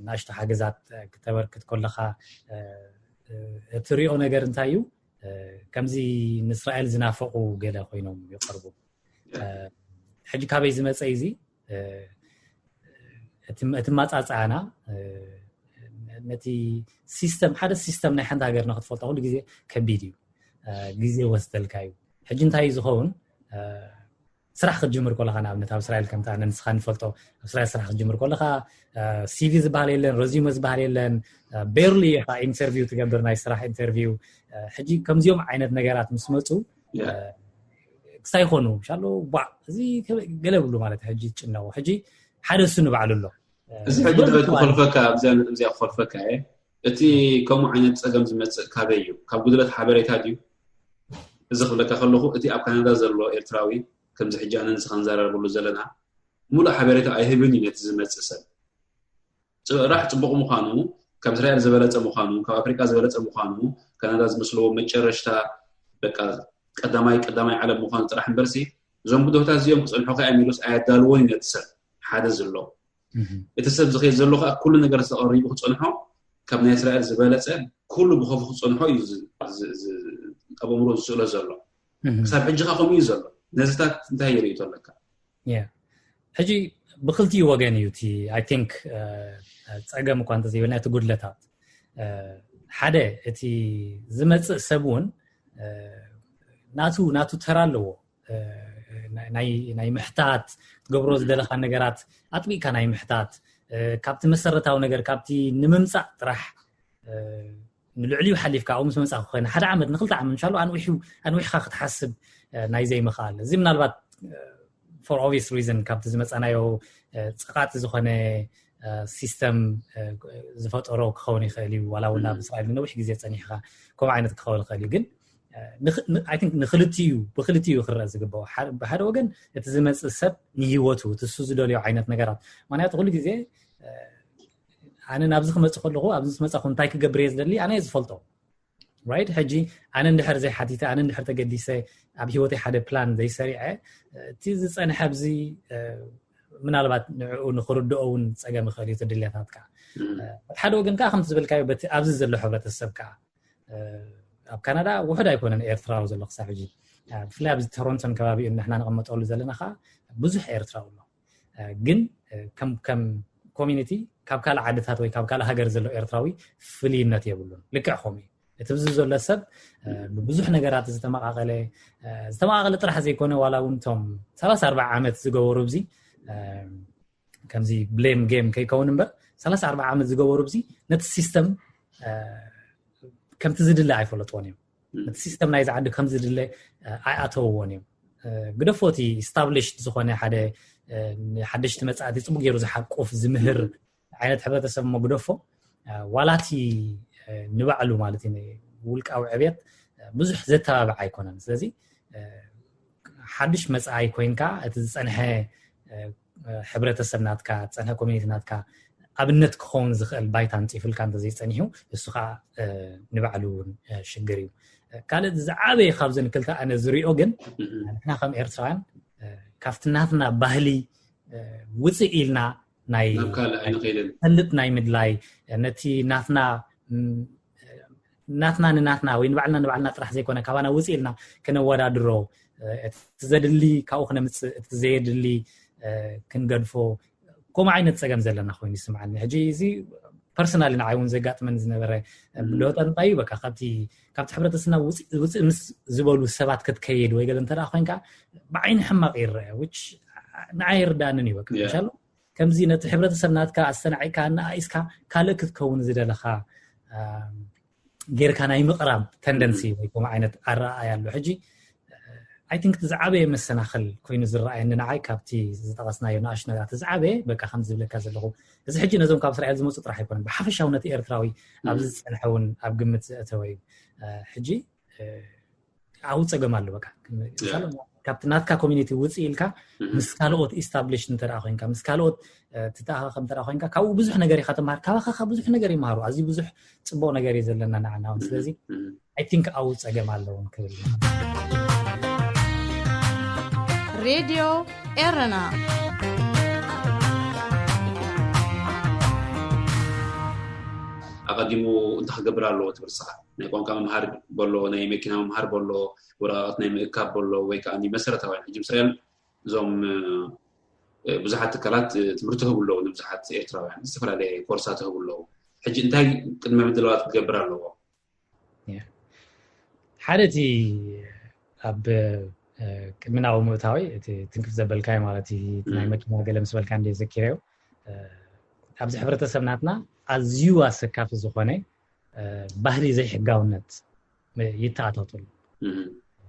ናእሽቶ ሓገዛት ክተበርክት ከለኻ እትሪኦ ነገር እንታይ እዩ? ከምዚ ንእስራኤል ዝናፈቑ ገለ ኮይኖም ይቐርቡ። ሕጂ ካበይ ዝመፀ እዚ እቲ ማፃፃና ነቲ ሲስተም ሓደ ሲስተም ናይ ሓንቲ ሃገር ንክትፈልጦ ኩሉ ግዜ ከቢድ እዩ፣ ግዜ ወስደልካ እዩ። ሕጂ እንታይ እዩ ዝኸውን? ስራሕ ክትጅምር ከለካ ንኣብነት ኣብ እስራኤል ከምቲ ኣነ ንስኻ ንፈልጦ ኣብ እስራኤል ስራሕ ክትጅምር ከለካ ሲቪ ዝበሃል የለን፣ ረዚመ ዝበሃል የለን። ቤርሊ ኢኻ ኢንተርቪው ትገብር፣ ናይ ስራሕ ኢንተርቪው። ሕጂ ከምዚኦም ዓይነት ነገራት ምስ መፁ ክስታይ ይኾኑ ሻሎ ቧዕ እዚ ገለ ብሉ ማለት ሕጂ ጭነው ሕጂ ሓደ እሱ ንባዕሉ ኣሎ። እዚ ሕጂ ድሕሪ ክኾልፈካ ኣብዚኣ ነጥብ እዚኣ ክኾልፈካ እየ። እቲ ከምኡ ዓይነት ፀገም ዝመፅእ ካበይ እዩ? ካብ ጉድለት ሓበሬታ ድዩ? እዚ ክብለካ ከለኹ እቲ ኣብ ካናዳ ዘሎ ኤርትራዊ ከምዚ ሕጂ ኣነ ንስኻ ንዘራረበሉ ዘለና ሙሉእ ሓበሬታ ኣይህብን እዩ ነቲ ዝመፅእ ሰብ። ራሕ ፅቡቕ ምዃኑ፣ ካብ እስራኤል ዝበለፀ ምዃኑ፣ ካብ ኣፍሪቃ ዝበለፀ ምዃኑ፣ ካናዳ ዝመስለዎ መጨረሽታ በቃ ቀዳማይ ቀዳማይ ዓለም ምዃኑ ጥራሕ እምበርሲ እዞም ብድሆታት እዚኦም ክፀንሑ ከ እዮም ኢሉስ ኣየዳልዎን እዩ ነቲ ሰብ ሓደ ዘሎ። እቲ ሰብ ዝኸይድ ዘሎ ከዓ ኩሉ ነገር ተቐሪቡ ክፀንሖ ካብ ናይ እስራኤል ዝበለፀ ኩሉ ብኸፉ ክፀንሖ እዩ ኣብ ኣእምሮ ዝስእሎ ዘሎ። ክሳብ ሕጂ ከዓ ከምኡ እዩ ዘሎ። ነዚታት እንታይ የርእቶ ኣለካ? ሕጂ ብክልቲኡ ወገን እዩ እቲ ኣይ ቲንክ ፀገም እኳ እንተዘይበልና እቲ ጉድለታት ሓደ እቲ ዝመፅእ ሰብ እውን ናቱ ናቱ ተራ ኣለዎ። ናይ ምሕታት ትገብሮ ዝደለካ ነገራት ኣጥቢቅካ ናይ ምሕታት ካብቲ መሰረታዊ ነገር ካብቲ ንምምፃእ ጥራሕ ንልዕሊኡ ሓሊፍካ ኣብኡ ምስ መፃእኩ ኮይነ ሓደ ዓመት ንክልተ ዓመት ምሻሉ ኣንዊሑ ኣንዊሕካ ክትሓስብ ናይ ዘይምኽኣል እዚ ምናልባት for obvious reason ካብቲ ዝመፃናዮ ፀቃጢ ዝኾነ ሲስተም ዝፈጠሮ ክኸውን ይኽእል እዩ። ዋላ እውን ኣብ እስራኤል ንነዊሕ ግዜ ፀኒሕካ ከምኡ ዓይነት ክኸውን ይኽእል እዩ። ግን ንክልቲኡ ብክልቲኡ ክረአ ዝግባኦ ብሓደ ወገን እቲ ዝመፅእ ሰብ ንሂወቱ እቲ እሱ ዝደልዮ ዓይነት ነገራት ምክንያቱ ኩሉ ግዜ ኣነ ናብዚ ክመፅእ ከለኹ ኣብዚ ምስ መፃኹ እንታይ ክገብር እየ ዝደሊ ኣነ እየ ዝፈልጦ። ራይት ሕጂ ኣነ እንድሕር ዘይሓቲተ ኣነ እንድሕር ተገዲሰ ኣብ ሂወተይ ሓደ ፕላን ዘይሰሪዐ እቲ ዝፀንሐ ኣብዚ ምናልባት ንዕኡ ንክርድኦ እውን ፀገም ይኽእል እዩ ድልያታትካ። ሓደ ወገን ከዓ ከምቲ ዝበልካዮ በቲ ኣብዚ ዘሎ ሕብረተሰብ ከዓ ኣብ ካናዳ ውሑድ ኣይኮነን ኤርትራዊ ዘሎ ክሳብ ሕጂ ብፍላይ ኣብዚ ቶሮንቶን ከባቢኡ ንሕና ንቐመጠሉ ዘለና ከዓ ብዙሕ ኤርትራዊ ኣሎ። ግን ከም ኮሚኒቲ ካብ ካልእ ዓድታት ወይ ካብ ካልእ ሃገር ዘሎ ኤርትራዊ ፍልይነት የብሉን። ልክዕ ከምኡ እዩ። እቲ ብዚ ዘሎ ሰብ ብብዙሕ ነገራት ዝተመቃቀለ ዝተመቃቀለ ጥራሕ ዘይኮነ ዋላ እውን እቶም ሰላሳ ኣርባዓ ዓመት ዝገበሩ ብዚ ከምዚ ብሌም ጌም ከይከውን እምበር ሰላሳ ኣርባዓ ዓመት ዝገበሩ ብዚ ነቲ ሲስተም ከምቲ ዝድለ ኣይፈለጥዎን እዮም። ነቲ ሲስተም ናይዚ ዓዲ ከም ዝድለ ኣይኣተውዎን እዮም። ግደፎ እቲ ስታብሊሽድ ዝኾነ ሓደ ሓደሽቲ መፃእቲ ፅቡቅ ገይሩ ዝሓቁፍ ዝምህር ዓይነት ሕብረተሰብ እሞ ግደፎ ዋላቲ ንባዕሉ ማለት እዩ ውልቃዊ ዕብየት ብዙሕ ዘተባብዕ ኣይኮነን። ስለዚ ሓድሽ መፅኣይ ኮይንካ እቲ ዝፀንሐ ሕብረተሰብ ናትካ ዝፀንሐ ኮሚኒቲ ናትካ ኣብነት ክኸውን ዝኽእል ባይታ ኣንፂፉልካ እንተዘይፀኒሑ እሱ ከዓ ንባዕሉ እውን ሽግር እዩ። ካልእ ዝዓበየ ካብዘን ክልተ ኣነ ዝሪኦ ግን ንሕና ከም ኤርትራውያን ካብቲ ናትና ባህሊ ውፅእ ኢልና ናይ ፈልጥ ናይ ምድላይ ነቲ ናትና ናትና ንናትና ወይ ንባዕልና ንባዕልና ጥራሕ ዘይኮነ ካባና ውፅእ ኢልና ክነወዳድሮ እቲ ዘድሊ ካብኡ ክነምፅእ እቲ ዘየድሊ ክንገድፎ ከምኡ ዓይነት ፀገም ዘለና ኮይኑ ይስምዓኒ። ሕጂ እዚ ፐርሰናሊ ንዓይ እውን ዘጋጥመን ዝነበረ። ብሎጠ እንታይ እዩ በቃ ካብቲ ካብቲ ሕብረተሰብና ውፅእ ምስ ዝበሉ ሰባት ክትከይድ ወይ ገለ እንተ ኮይንካ ብዓይኒ ሕማቕ ይረአ። ንዓይ ይርዳእንን እዩ በቃ ሻሎ ከምዚ ነቲ ሕብረተሰብ ናትካ ኣስተናዒካ እናኣኢስካ ካልእ ክትከውን ዝደለኻ ጌርካ ናይ ምቕራብ ተንደንሲ ወይ ከምኡ ዓይነት ኣረኣእያ ኣሎ። ሕጂ ኣይ ቲንክ እቲ ዝዓበየ መሰናኽል ኮይኑ ዝረኣየኒ ንዓይ ካብቲ ዝጠቐስናዮ ንኣሽቱ ነገራት እቲ ዝዓበየ በቃ ከም ዝብለካ ዘለኹ እዚ ሕጂ ነዞም ካብ እስራኤል ዝመፁ ጥራሕ ኣይኮነን ብሓፈሻው ነቲ ኤርትራዊ ኣብዚ ዝፀንሐ እውን ኣብ ግምት ዘእተወ እዩ። ሕጂ ኣብኡ ፀገም ኣሎ በቃ ካብቲ ናትካ ኮሚኒቲ ውፅእ ኢልካ ምስ ካልኦት ኢስታብሊሽ እንተ ኮይንካ ምስ ካልኦት ትተኣኻኸብ እንተ ኮይንካ ካብኡ ብዙሕ ነገር ኢኻ ትምሃር። ካባኻ ብዙሕ ነገር ይምሃሩ። ኣዝዩ ብዙሕ ፅቡቕ ነገር እዩ ዘለና ንዓና እውን። ስለዚ ኣይ ቲንክ ኣብኡ ፀገም ኣለዎም ክብል። ሬድዮ ኤረና ኣቐዲሙ እንታይ ክገብር ኣለዎ ትብል ንስኻ? ናይ ቋንቋ ምምሃር በሎ፣ ናይ መኪና ምምሃር በሎ፣ ወረቓቕቲ ናይ ምእካብ በሎ ወይ ከዓ መሰረታውያን ሕጂ ምስ ሪኣል እዞም ብዙሓት ትካላት ትምህርቲ ህቡ ኣለዉ ንብዙሓት ኤርትራውያን ዝተፈላለየ ኮርሳት ህቡ ኣለዉ። ሕጂ እንታይ ቅድመ ምድላዋት ክገብር ኣለዎ? ሓደ እቲ ኣብ ቅድሚ ናብኡ ምእታወይ እቲ ትንክፍ ዘበልካዮ ማለት ናይ መኪና ገለ ምስ በልካ እንደ ዘኪረዮ ኣብዚ ሕብረተሰብ ናትና ኣዝዩ ኣሰካፊ ዝኾነ ባህሊ ዘይሕጋውነት ይተኣታተሉ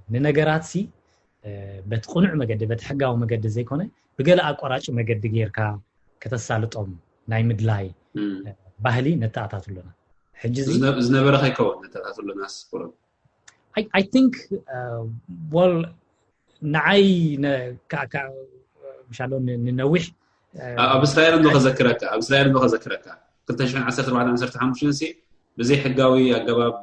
ንነገራት ሲ በቲ ቅኑዕ መገዲ በቲ ሕጋዊ መገዲ ዘይኮነ ብገለ ኣቋራጭ መገዲ ጌርካ ከተሳልጦም ናይ ምድላይ ባህሊ ነተኣታትሎና። ሕጂ ዝነበረ ከይከውን ነተኣታትሎና ስኩሮም I think well ንዓይ ምሻሎ ንነዊሕ ኣብ እስራኤል እንዶ ከዘክረካ ኣብ እስራኤል እንዶ ከዘክረካ ክልተ ሽሕን ዓሰርተ ኣርባዕተን ዓሰርተ ሓሙሽተን ሲ ብዘይ ሕጋዊ ኣገባብ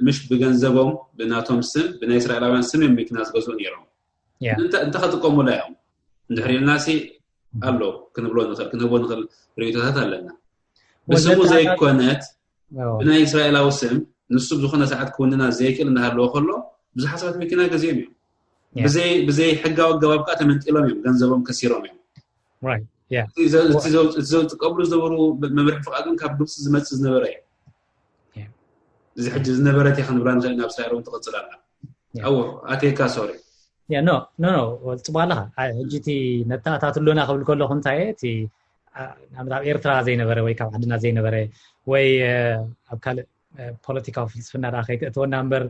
ምሽ ብገንዘቦም ብናቶም ስም ብናይ እስራኤላውያን ስም እዮም መኪና ዝገዝኡ ነይሮም። እንተ ከጥቀሙላ እዮም እንድሕር ኢልና ሲ ኣሎ ክንብሎ ንኽእል ክንህቦ ንኽእል ርእይቶታት ኣለና። ብስሙ ዘይኮነት ብናይ እስራኤላዊ ስም ንሱ ብዝኾነ ሰዓት ክውንና ዘይክእል እናሃለወ ከሎ ብዙሓት ሰባት መኪና ገዚኦም እዮም። ብዘይ ሕጋዊ ኣገባብ ከዓ ተመንጢሎም እዮም፣ ገንዘቦም ከሲሮም እዮም። እቲ ዘጥቀምሉ ዝነበሩ መምርሒ ፍቓድ እውን ካብ ግብፂ ዝመፅእ ዝነበረ እዩ። እዚ ሕጂ ዝነበረት እያ ክንብላ ንኽእል ኢና። ኣብ እስራኤል እውን ትቕፅል ኣላ። ኣዎ ኣቴካ ሶሪ ኖ ኖ ኖ ጽቡቅ ኣለኻ። ሕጂ እቲ ነተኣታትሎና ክብል ከለኹ እንታይ እቲ ኣብ ኤርትራ ዘይነበረ ወይ ካብ ዓድና ዘይነበረ ወይ ኣብ ካልእ ፖለቲካዊ ፍልስፍና ዳ ከይተእትወና እምበር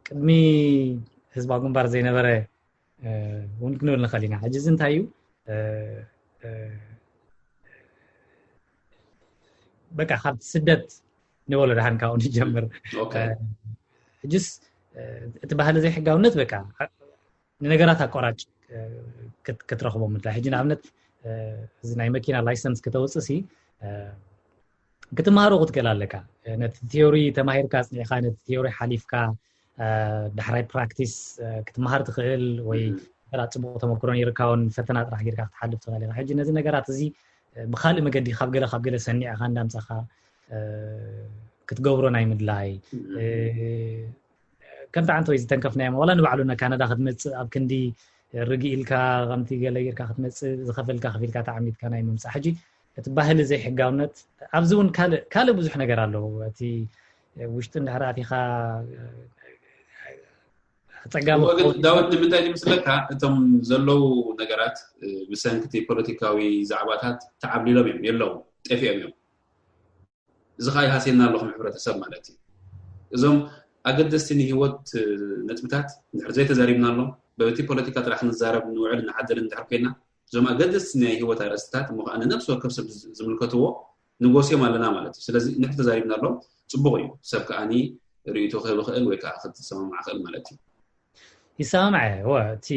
ቅድሚ ህዝባዊ ግንባር ዘይነበረ እውን ክንብል ንኽእል ኢና። ሕጂ እዚ እንታይ እዩ በቃ ካብ ስደት ንበሎ ደሓን ካብኡ ንጀምር። ሕጅስ እቲ ባህሊ ዘይሕጋውነት በቃ ንነገራት ኣቋራጭ ክትረኽቦም ምድላይ። ሕጂ ንኣብነት እዚ ናይ መኪና ላይሰንስ ከተውፅእ ሲ ክትመሃሮ ክትክእል ኣለካ። ነቲ ቲዮሪ ተማሂርካ ኣፅኒዕካ ነቲ ቲዮሪ ሓሊፍካ ዳሕራይ ፕራክቲስ ክትመሃር ትኽእል ወይ ላ ፅቡቅ ተመክሮ ነይርካ እውን ፈተና ጥራሕ ጌርካ ክትሓልፍ ትኽእል ኢኻ። ሕጂ ነዚ ነገራት እዚ ብካልእ መገዲ ካብ ገለ ካብ ገለ ሰኒዕካ እንዳምፃኻ ክትገብሮ ናይ ምድላይ ከምቲ ዓንተ ወይ ዝተንከፍናዮም ዋላ ንባዕሉ ና ካናዳ ክትመፅእ ኣብ ክንዲ ርግእ ኢልካ ከምቲ ገለ ጌርካ ክትመፅእ ዝኸፈልካ ከፊልካ ተዓሚትካ ናይ ምምፃእ ሕጂ እቲ ባህሊ ዘይሕጋውነት ኣብዚ እውን ካልእ ብዙሕ ነገር ኣለዎ። እቲ ውሽጢ እንድሕር ኣቲኻ ኣፀጋሚ ዳዊት ንምንታይ ዝመስለካ እቶም ዘለዉ ነገራት ብሰንክቲ ፖለቲካዊ ዛዕባታት ተዓብሊሎም እዮም የለዉ ጠፊኦም እዮም። እዚ ከዓ ይሃስየና ኣሎ ከም ሕብረተሰብ ማለት እዩ። እዞም ኣገደስቲ ንሂወት ነጥብታት እንድሕር ዘይተዛሪብናሎም በቲ ፖለቲካ ጥራሕ ክንዛረብ ንውዕል ንሓድር እንድሕር ኮይና እዞም ኣገደስቲ ናይ ሂወት ኣርእስትታት እሞ ከዓ ንነብሲ ወከፍ ሰብ ዝምልከትዎ ንጎስዮም ኣለና ማለት እዩ። ስለዚ እንድሕር ተዛሪብናሎም ፅቡቅ እዩ። ሰብ ከዓኒ ርእይቶ ክህብ ይኽእል ወይ ከዓ ክትሰማማዕ ክእል ማለት እዩ። ይሰማማዕ እወ እቲ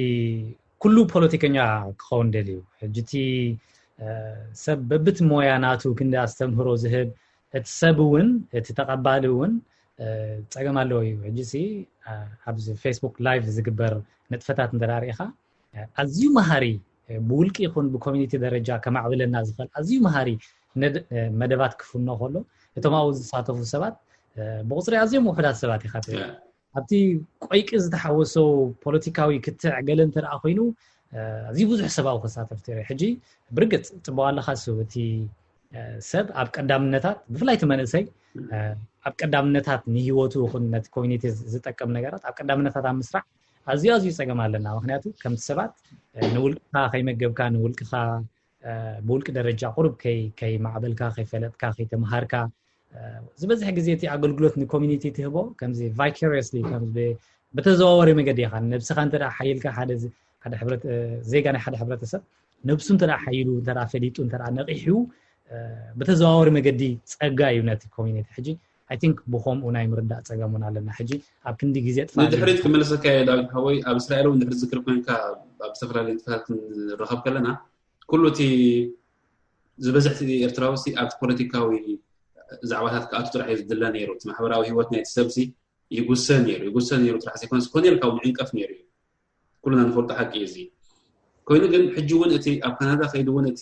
ኩሉ ፖለቲከኛ ክኸውን ደልዩ ሕጂ እቲ ሰብ በብቲ ሞያ ናቱ ክንዲ ኣስተምህሮ ዝህብ እቲ ሰብ እውን እቲ ተቐባሊ እውን ፀገም ኣለዎ እዩ። ሕጂ ሲ ኣብዚ ፌስቡክ ላይቭ ዝግበር ንጥፈታት እንተ ርኢኻ ኣዝዩ መሃሪ ብውልቂ ይኹን ብኮሚኒቲ ደረጃ ከማዕብለና ዝኽእል ኣዝዩ መሃሪ መደባት ክፍኖ ከሎ እቶም ኣብኡ ዝሳተፉ ሰባት ብቁፅሪ ኣዝዮም ውሑዳት ሰባት ኢኻ ትርኢ። ኣብቲ ቆይቂ ዝተሓወሶ ፖለቲካዊ ክትዕ ገለ እንተ ደኣ ኮይኑ ኣዝዩ ብዙሕ ሰብ ኣብኡ ክሳተፍ ተሪኡ። ሕጂ ብርግጽ ጽቡቕ ኣለኻ፣ እሱ እቲ ሰብ ኣብ ቀዳምነታት፣ ብፍላይ እቲ መንእሰይ ኣብ ቀዳምነታት ንህይወቱ ይኹን ነቲ ኮሚኒቲ ዝጠቅም ነገራት ኣብ ቀዳምነታት ኣብ ምስራሕ ኣዝዩ ኣዝዩ ጸገም ኣለና። ምክንያቱ ከምቲ ሰባት ንውልቅኻ ከይመገብካ፣ ንውልቅኻ ብውልቂ ደረጃ ቁሩብ ከይማዕበልካ፣ ከይፈለጥካ፣ ከይተምሃርካ፣ ዝበዝሕ ግዜ እቲ ኣገልግሎት ንኮሚኒቲ ትህቦ ከምዚ ቫይካሪየስሊ፣ በተዘዋወሪ መገዲ ኢኻ። ነብስኻ እንተ ሓይልካ፣ ዜጋ ናይ ሓደ ሕብረተሰብ ነብሱ እንተ ሓይሉ፣ እንተ ፈሊጡ፣ እንተ ነቒሑ፣ ብተዘዋወሪ መገዲ ጸጋ እዩ ነቲ ኮሚኒቲ። ሕጂ ኣይ ቲንክ ብኸምኡ ናይ ምርዳእ ጸገም እውን ኣለና። ሕጂ ኣብ ክንዲ ግዜ ጥፋ ንድሕሪት ክመልሰካ እየ ዳዊት ሓወይ። ኣብ እስራኤል እውን ድሕሪ ዝክር ኮይንካ ኣብ ዝተፈላለዩ ንጥፈታት ክንረኸብ ከለና፣ ኩሉ እቲ ዝበዝሕ ኤርትራዊ ኣብቲ ፖለቲካዊ ዛዕባታት ክኣቱ ጥራሕ እዩ ዝድለ ነይሩ። እቲ ማሕበራዊ ህይወት ናይቲ ሰብሲ ይጉሰ ነይሩ። ይጉሰ ነይሩ ጥራሕ ዘይኮነስ ኮነ ኢልካ እውን ይዕንቀፍ ነይሩ እዩ። ኩልና ንፈልጦ ሓቂ እዩ እዚ። ኮይኑ ግን ሕጂ እውን እቲ ኣብ ካናዳ ከይዱ እውን እቲ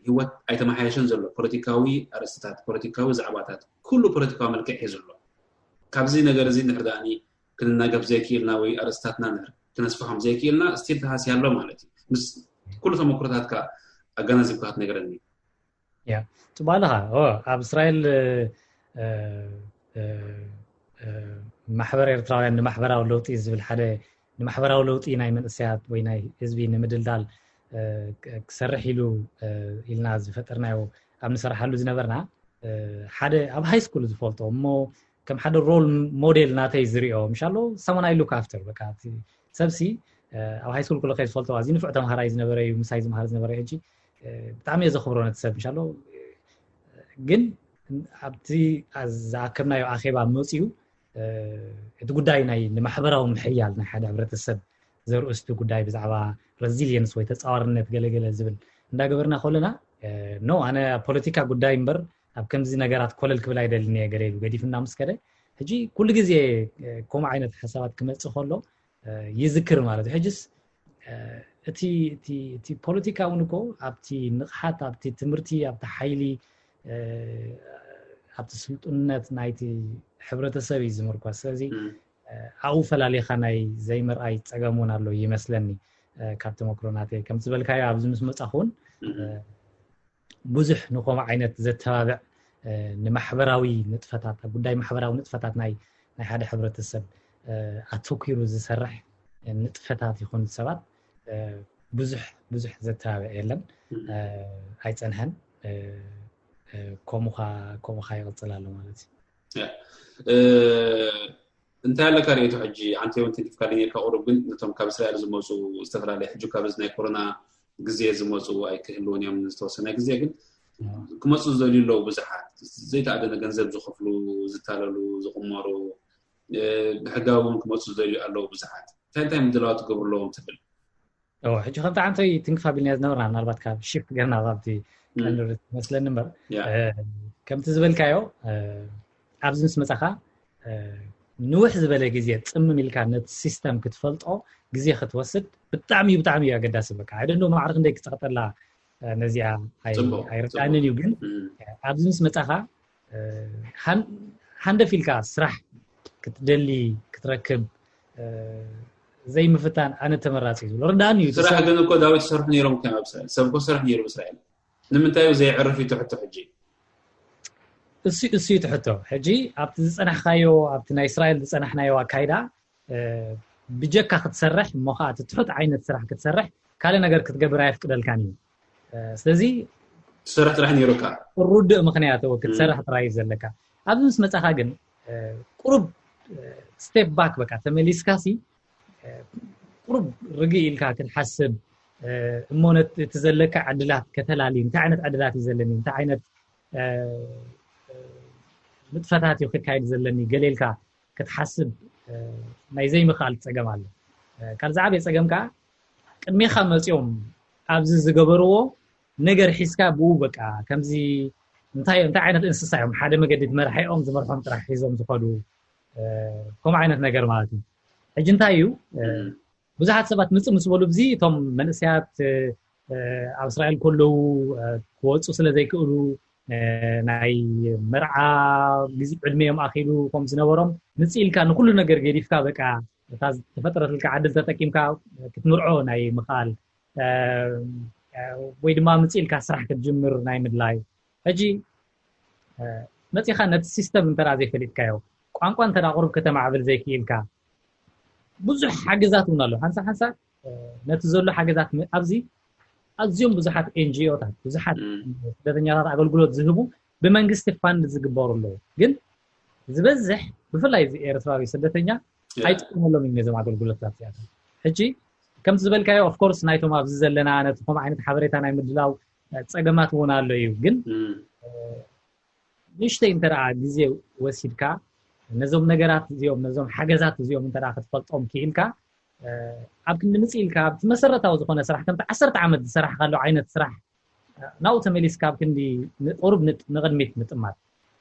ህይወት ኣይተመሓየሸን ዘሎ። ፖለቲካዊ ኣርእስትታት፣ ፖለቲካዊ ዛዕባታት፣ ኩሉ ፖለቲካዊ መልክዕ ሒዙ ኣሎ። ካብዚ ነገር እዚ እንድሕር ደኣ ክንናገፍ ዘይክኢልና ወይ ኣርእስታትና እንድሕር ክነስፍሖም ዘይክኢልና ስቲል ተሃስያ ኣሎ ማለት እዩ። ምስ ኩሉ ተመክሮታትካ ኣገናዚብካ ክትነግረኒ። ያ፣ ጽቡቕ ኣለኻ። ኣብ እስራኤል ማሕበር ኤርትራውያን ንማሕበራዊ ለውጢ ዝብል ሓደ ንማሕበራዊ ለውጢ ናይ መንእሰያት ወይ ናይ ህዝቢ ንምድልዳል ክሰርሕ ኢሉ ኢልና ዝፈጠርናዮ፣ ኣብ ንሰርሓሉ ዝነበርና ሓደ ኣብ ሃይ ስኩል ዝፈልጦ እሞ ከም ሓደ ሮል ሞዴል ናተይ ዝሪኦ ምሻሎ someone I look after በቃ ሰብሲ ኣብ ሃይ ስኩል ኩሉ ከይ ዝፈልጦ ኣዝዩ ንፉዕ ተምሃራይ ዝነበረ እዩ፣ ምሳይ ዝምሃር ዝነበረ ሕጂ ብጣዕሚ እየ ዘኽብሮ ነቲ ሰብ ምሻሎ። ግን ኣብቲ ዝኣከብናዮ ኣኼባ መፅዩ እቲ ጉዳይ ናይ ንማሕበራዊ ምሕያል ናይ ሓደ ሕብረተሰብ ዘርእስቱ ጉዳይ ብዛዕባ ሬዚሊየንስ ወይ ተፃዋርነት ገለገለ ዝብል እንዳገበርና ከለና ኖ ኣነ ፖለቲካ ጉዳይ እምበር ኣብ ከምዚ ነገራት ኮለል ክብል ኣይደልን እየ ገለ ኢሉ ገዲፍና ምስ ከደ ሕጂ ኩሉ ግዜ ከምኡ ዓይነት ሓሳባት ክመፅእ ከሎ ይዝክር ማለት እዩ። ሕጅስ እቲ እቲ እቲ ፖለቲካ እውን እኮ ኣብቲ ንቕሓት ኣብቲ ትምህርቲ ኣብቲ ሓይሊ ኣብቲ ስልጡነት ናይቲ ሕብረተሰብ እዩ ዝምርኮስ። ስለዚ ኣብኡ ፈላሊኻ ናይ ዘይምርኣይ ፀገም እውን ኣሎ ይመስለኒ ካብ ተመክሮ ናተይ። ከም ዝበልካዮ ኣብዚ ምስ መፃኹ እውን ብዙሕ ንኸምኡ ዓይነት ዘተባብዕ ንማሕበራዊ ንጥፈታት ኣብ ጉዳይ ማሕበራዊ ንጥፈታት ናይ ናይ ሓደ ሕብረተሰብ ኣተኪሩ ዝሰርሕ ንጥፈታት ይኹን ሰባት ብዙሕ ብዙሕ ዘተባብዕ የለን፣ ኣይፀንሐን። ከምኡኻ ከምኡኻ ይቕፅል ኣሎ ማለት እዩ። እንታይ ኣለካ ርእይቶ ሕጂ? ኣንተ እውን ተንኪፍካለይ ነርካ ቁሩብ፣ ግን ነቶም ካብ እስራኤል ዝመፁ ዝተፈላለዩ ሕጂ ካብ እዚ ናይ ኮሮና ግዜ ዝመፁ ኣይክህልውን እዮም ዝተወሰነ ግዜ፣ ግን ክመፁ ዝደልዩ ኣለዉ ብዙሓት ዘይተኣደነ ገንዘብ ዝኸፍሉ፣ ዝታለሉ፣ ዝቕመሩ፣ ብሕጋዊ እውን ክመፁ ዝደልዩ ኣለዉ ብዙሓት። እንታይ እንታይ ምድላዋት ክገብሩ ኣለዎም ትብል? ሕጂ ከምቲ ዓንተይ ትንክፍ ኣቢልናዮ ዝነበርና ምናልባት ካብ ሽፍት ገርና ካብቲ ቀንዲ መስለኒ እምበር ከምቲ ዝበልካዮ ኣብዚ ምስ መፃኻ ንውሕ ዝበለ ግዜ ፅምም ኢልካ ነቲ ሲስተም ክትፈልጦ ግዜ ክትወስድ ብጣዕሚ እዩ ብጣዕሚ እዩ ኣገዳሲ። በቃ ኣይደንዶ ማዕረ ክንደይ ክፀቕጠላ ነዚኣ ኣይርዳእንን እዩ፣ ግን ኣብዚ ምስ መፃኻ ሃንደፍ ኢልካ ስራሕ ክትደሊ ክትረክብ ዘይምፍታን ኣነ ተመራፂ እዩ ዝብሎ። ርዳእኒ እዩ። ስራሕ ግን እኮ ዳዊት ይሰርሑ ነይሮም። ከም ኣብ እስራኤል ሰብ እኮ ስራሕ ነይሩ እስራኤል። ንምንታይ እዩ ዘይዕርፍ እዩ ትሕቶ ሕጂ? እሱ እሱ እዩ ትሕቶ። ሕጂ ኣብቲ ዝፀናሕካዮ ኣብቲ ናይ እስራኤል ዝፀናሕናዮ ኣካይዳ ብጀካ ክትሰርሕ እሞ ከዓ እቲ ትሑት ዓይነት ስራሕ ክትሰርሕ ካልእ ነገር ክትገብር ኣየፍቅደልካን እዩ። ስለዚ ትሰርሕ ጥራሕ ነይሩካ። ርዱእ ምክንያት ክትሰርሕ ጥራይ እዩ ዘለካ። ኣብዚ ምስ መፃኻ ግን ቁሩብ ስቴፕ ባክ በቃ ተመሊስካ ሲ ቁሩብ ርግእ ኢልካ ክትሓስብ እሞ እቲ ዘለካ ዕድላት ከተላሊ እንታይ ዓይነት ዕድላት እዩ ዘለኒ እንታይ ዓይነት ንጥፈታት እዩ ክካየድ ዘለኒ ገሌልካ ክትሓስብ ናይ ዘይምኽኣል ፀገም ኣሎ። ካልእ ዝዓበየ ፀገም ከዓ ቅድሜኻ መፂኦም ኣብዚ ዝገበርዎ ነገር ሒዝካ ብኡ በቃ ከምዚ እንታይ እንታይ ዓይነት እንስሳ እዮም ሓደ መገዲ መርሓኦም ዝመርሖም ጥራሕ ሒዞም ዝኸዱ ከምኡ ዓይነት ነገር ማለት እዩ። ሕጂ እንታይ እዩ ብዙሓት ሰባት ምፅእ ምስ በሉ ብዚ እቶም መንእሰያት ኣብ እስራኤል ከለዉ ክወፁ ስለ ዘይክእሉ ናይ መርዓ ግዜ ዕድሜኦም ኣኺሉ ከም ዝነበሮም ምፅእ ኢልካ ንኩሉ ነገር ገዲፍካ በቃ እታ ዝተፈጠረትልካ ዕድል ተጠቂምካ ክትምርዖ ናይ ምኽኣል ወይ ድማ ምፅእ ኢልካ ስራሕ ክትጅምር ናይ ምድላይ። ሕጂ መፂኻ ነቲ ሲስተም እንተ ዘይፈሊጥካዮ፣ ቋንቋ እንተ ቁሩብ ከተማዕብል ዘይክኢልካ፣ ብዙሕ ሓገዛት እውን ኣሎ። ሓንሳ ሓንሳ ነቲ ዘሎ ሓገዛት ኣብዚ ኣዝዮም ብዙሓት ኤንጂኦታት፣ ብዙሓት ስደተኛታት ኣገልግሎት ዝህቡ ብመንግስቲ ፋንድ ዝግበሩ ኣለዉ። ግን ዝበዝሕ ብፍላይ እዚ ኤርትራዊ ስደተኛ ኣይጥቀመሎም እዩ ነዞም ኣገልግሎታት እዚኣቶም። ሕጂ ከምቲ ዝበልካዮ ኦፍኮርስ ናይቶም ኣብዚ ዘለና ነቲ ከምኡ ዓይነት ሓበሬታ ናይ ምድላው ፀገማት እውን ኣሎ እዩ። ግን ንእሽተይ እንተ ግዜ ወሲድካ ነዞም ነገራት እዚኦም ነዞም ሓገዛት እዚኦም እንተ ክትፈልጦም ክኢልካ ኣብ ክንዲ ምጽእ ኢልካ ኣብቲ መሰረታዊ ዝኾነ ስራሕ ከምቲ ዓሰርተ ዓመት ዝሰራሕካሉ ዓይነት ስራሕ ናብኡ ተመሊስካ ኣብ ክንዲ ቁሩብ ንቕድሚት ምጥማት።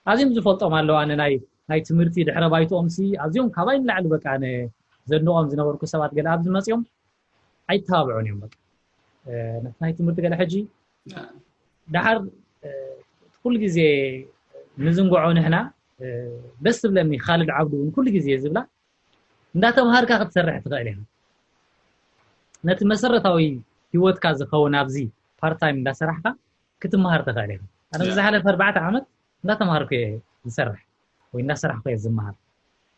ኣዝዮም ዝፈልጦም ኣለዉ። ኣነ ናይ ናይ ትምህርቲ ድሕረ ባይትኦም ሲ ኣዝዮም ካባይ ንላዕሊ በቃ ኣነ ዘድንቖም ዝነበርኩ ሰባት ገለ ኣብዚ መጺኦም ኣይተባብዑን እዮም። በቃ ነቲ ናይ ትምህርቲ ገለ ሕጂ ደሓር ኩሉ ግዜ ንዝንግዖ ንሕና ደስ ትብለኒ። ካልድ ዓብዱ እውን ኩሉ ግዜ ዝብላ እንዳተምሃርካ ክትሰርሕ ትኽእል ኢኻ። ነቲ መሰረታዊ ህይወትካ ዝኸውን ኣብዚ ፓርት ታይም እንዳሰራሕካ ክትምሃር ትኽእል ኢኻ። ኣነ ዝሓለፈ ኣርባዕተ ዓመት እንዳተምሃርኩ እየ ዝሰርሕ ወይ እንዳሰራሕኩ እየ ዝምሃር።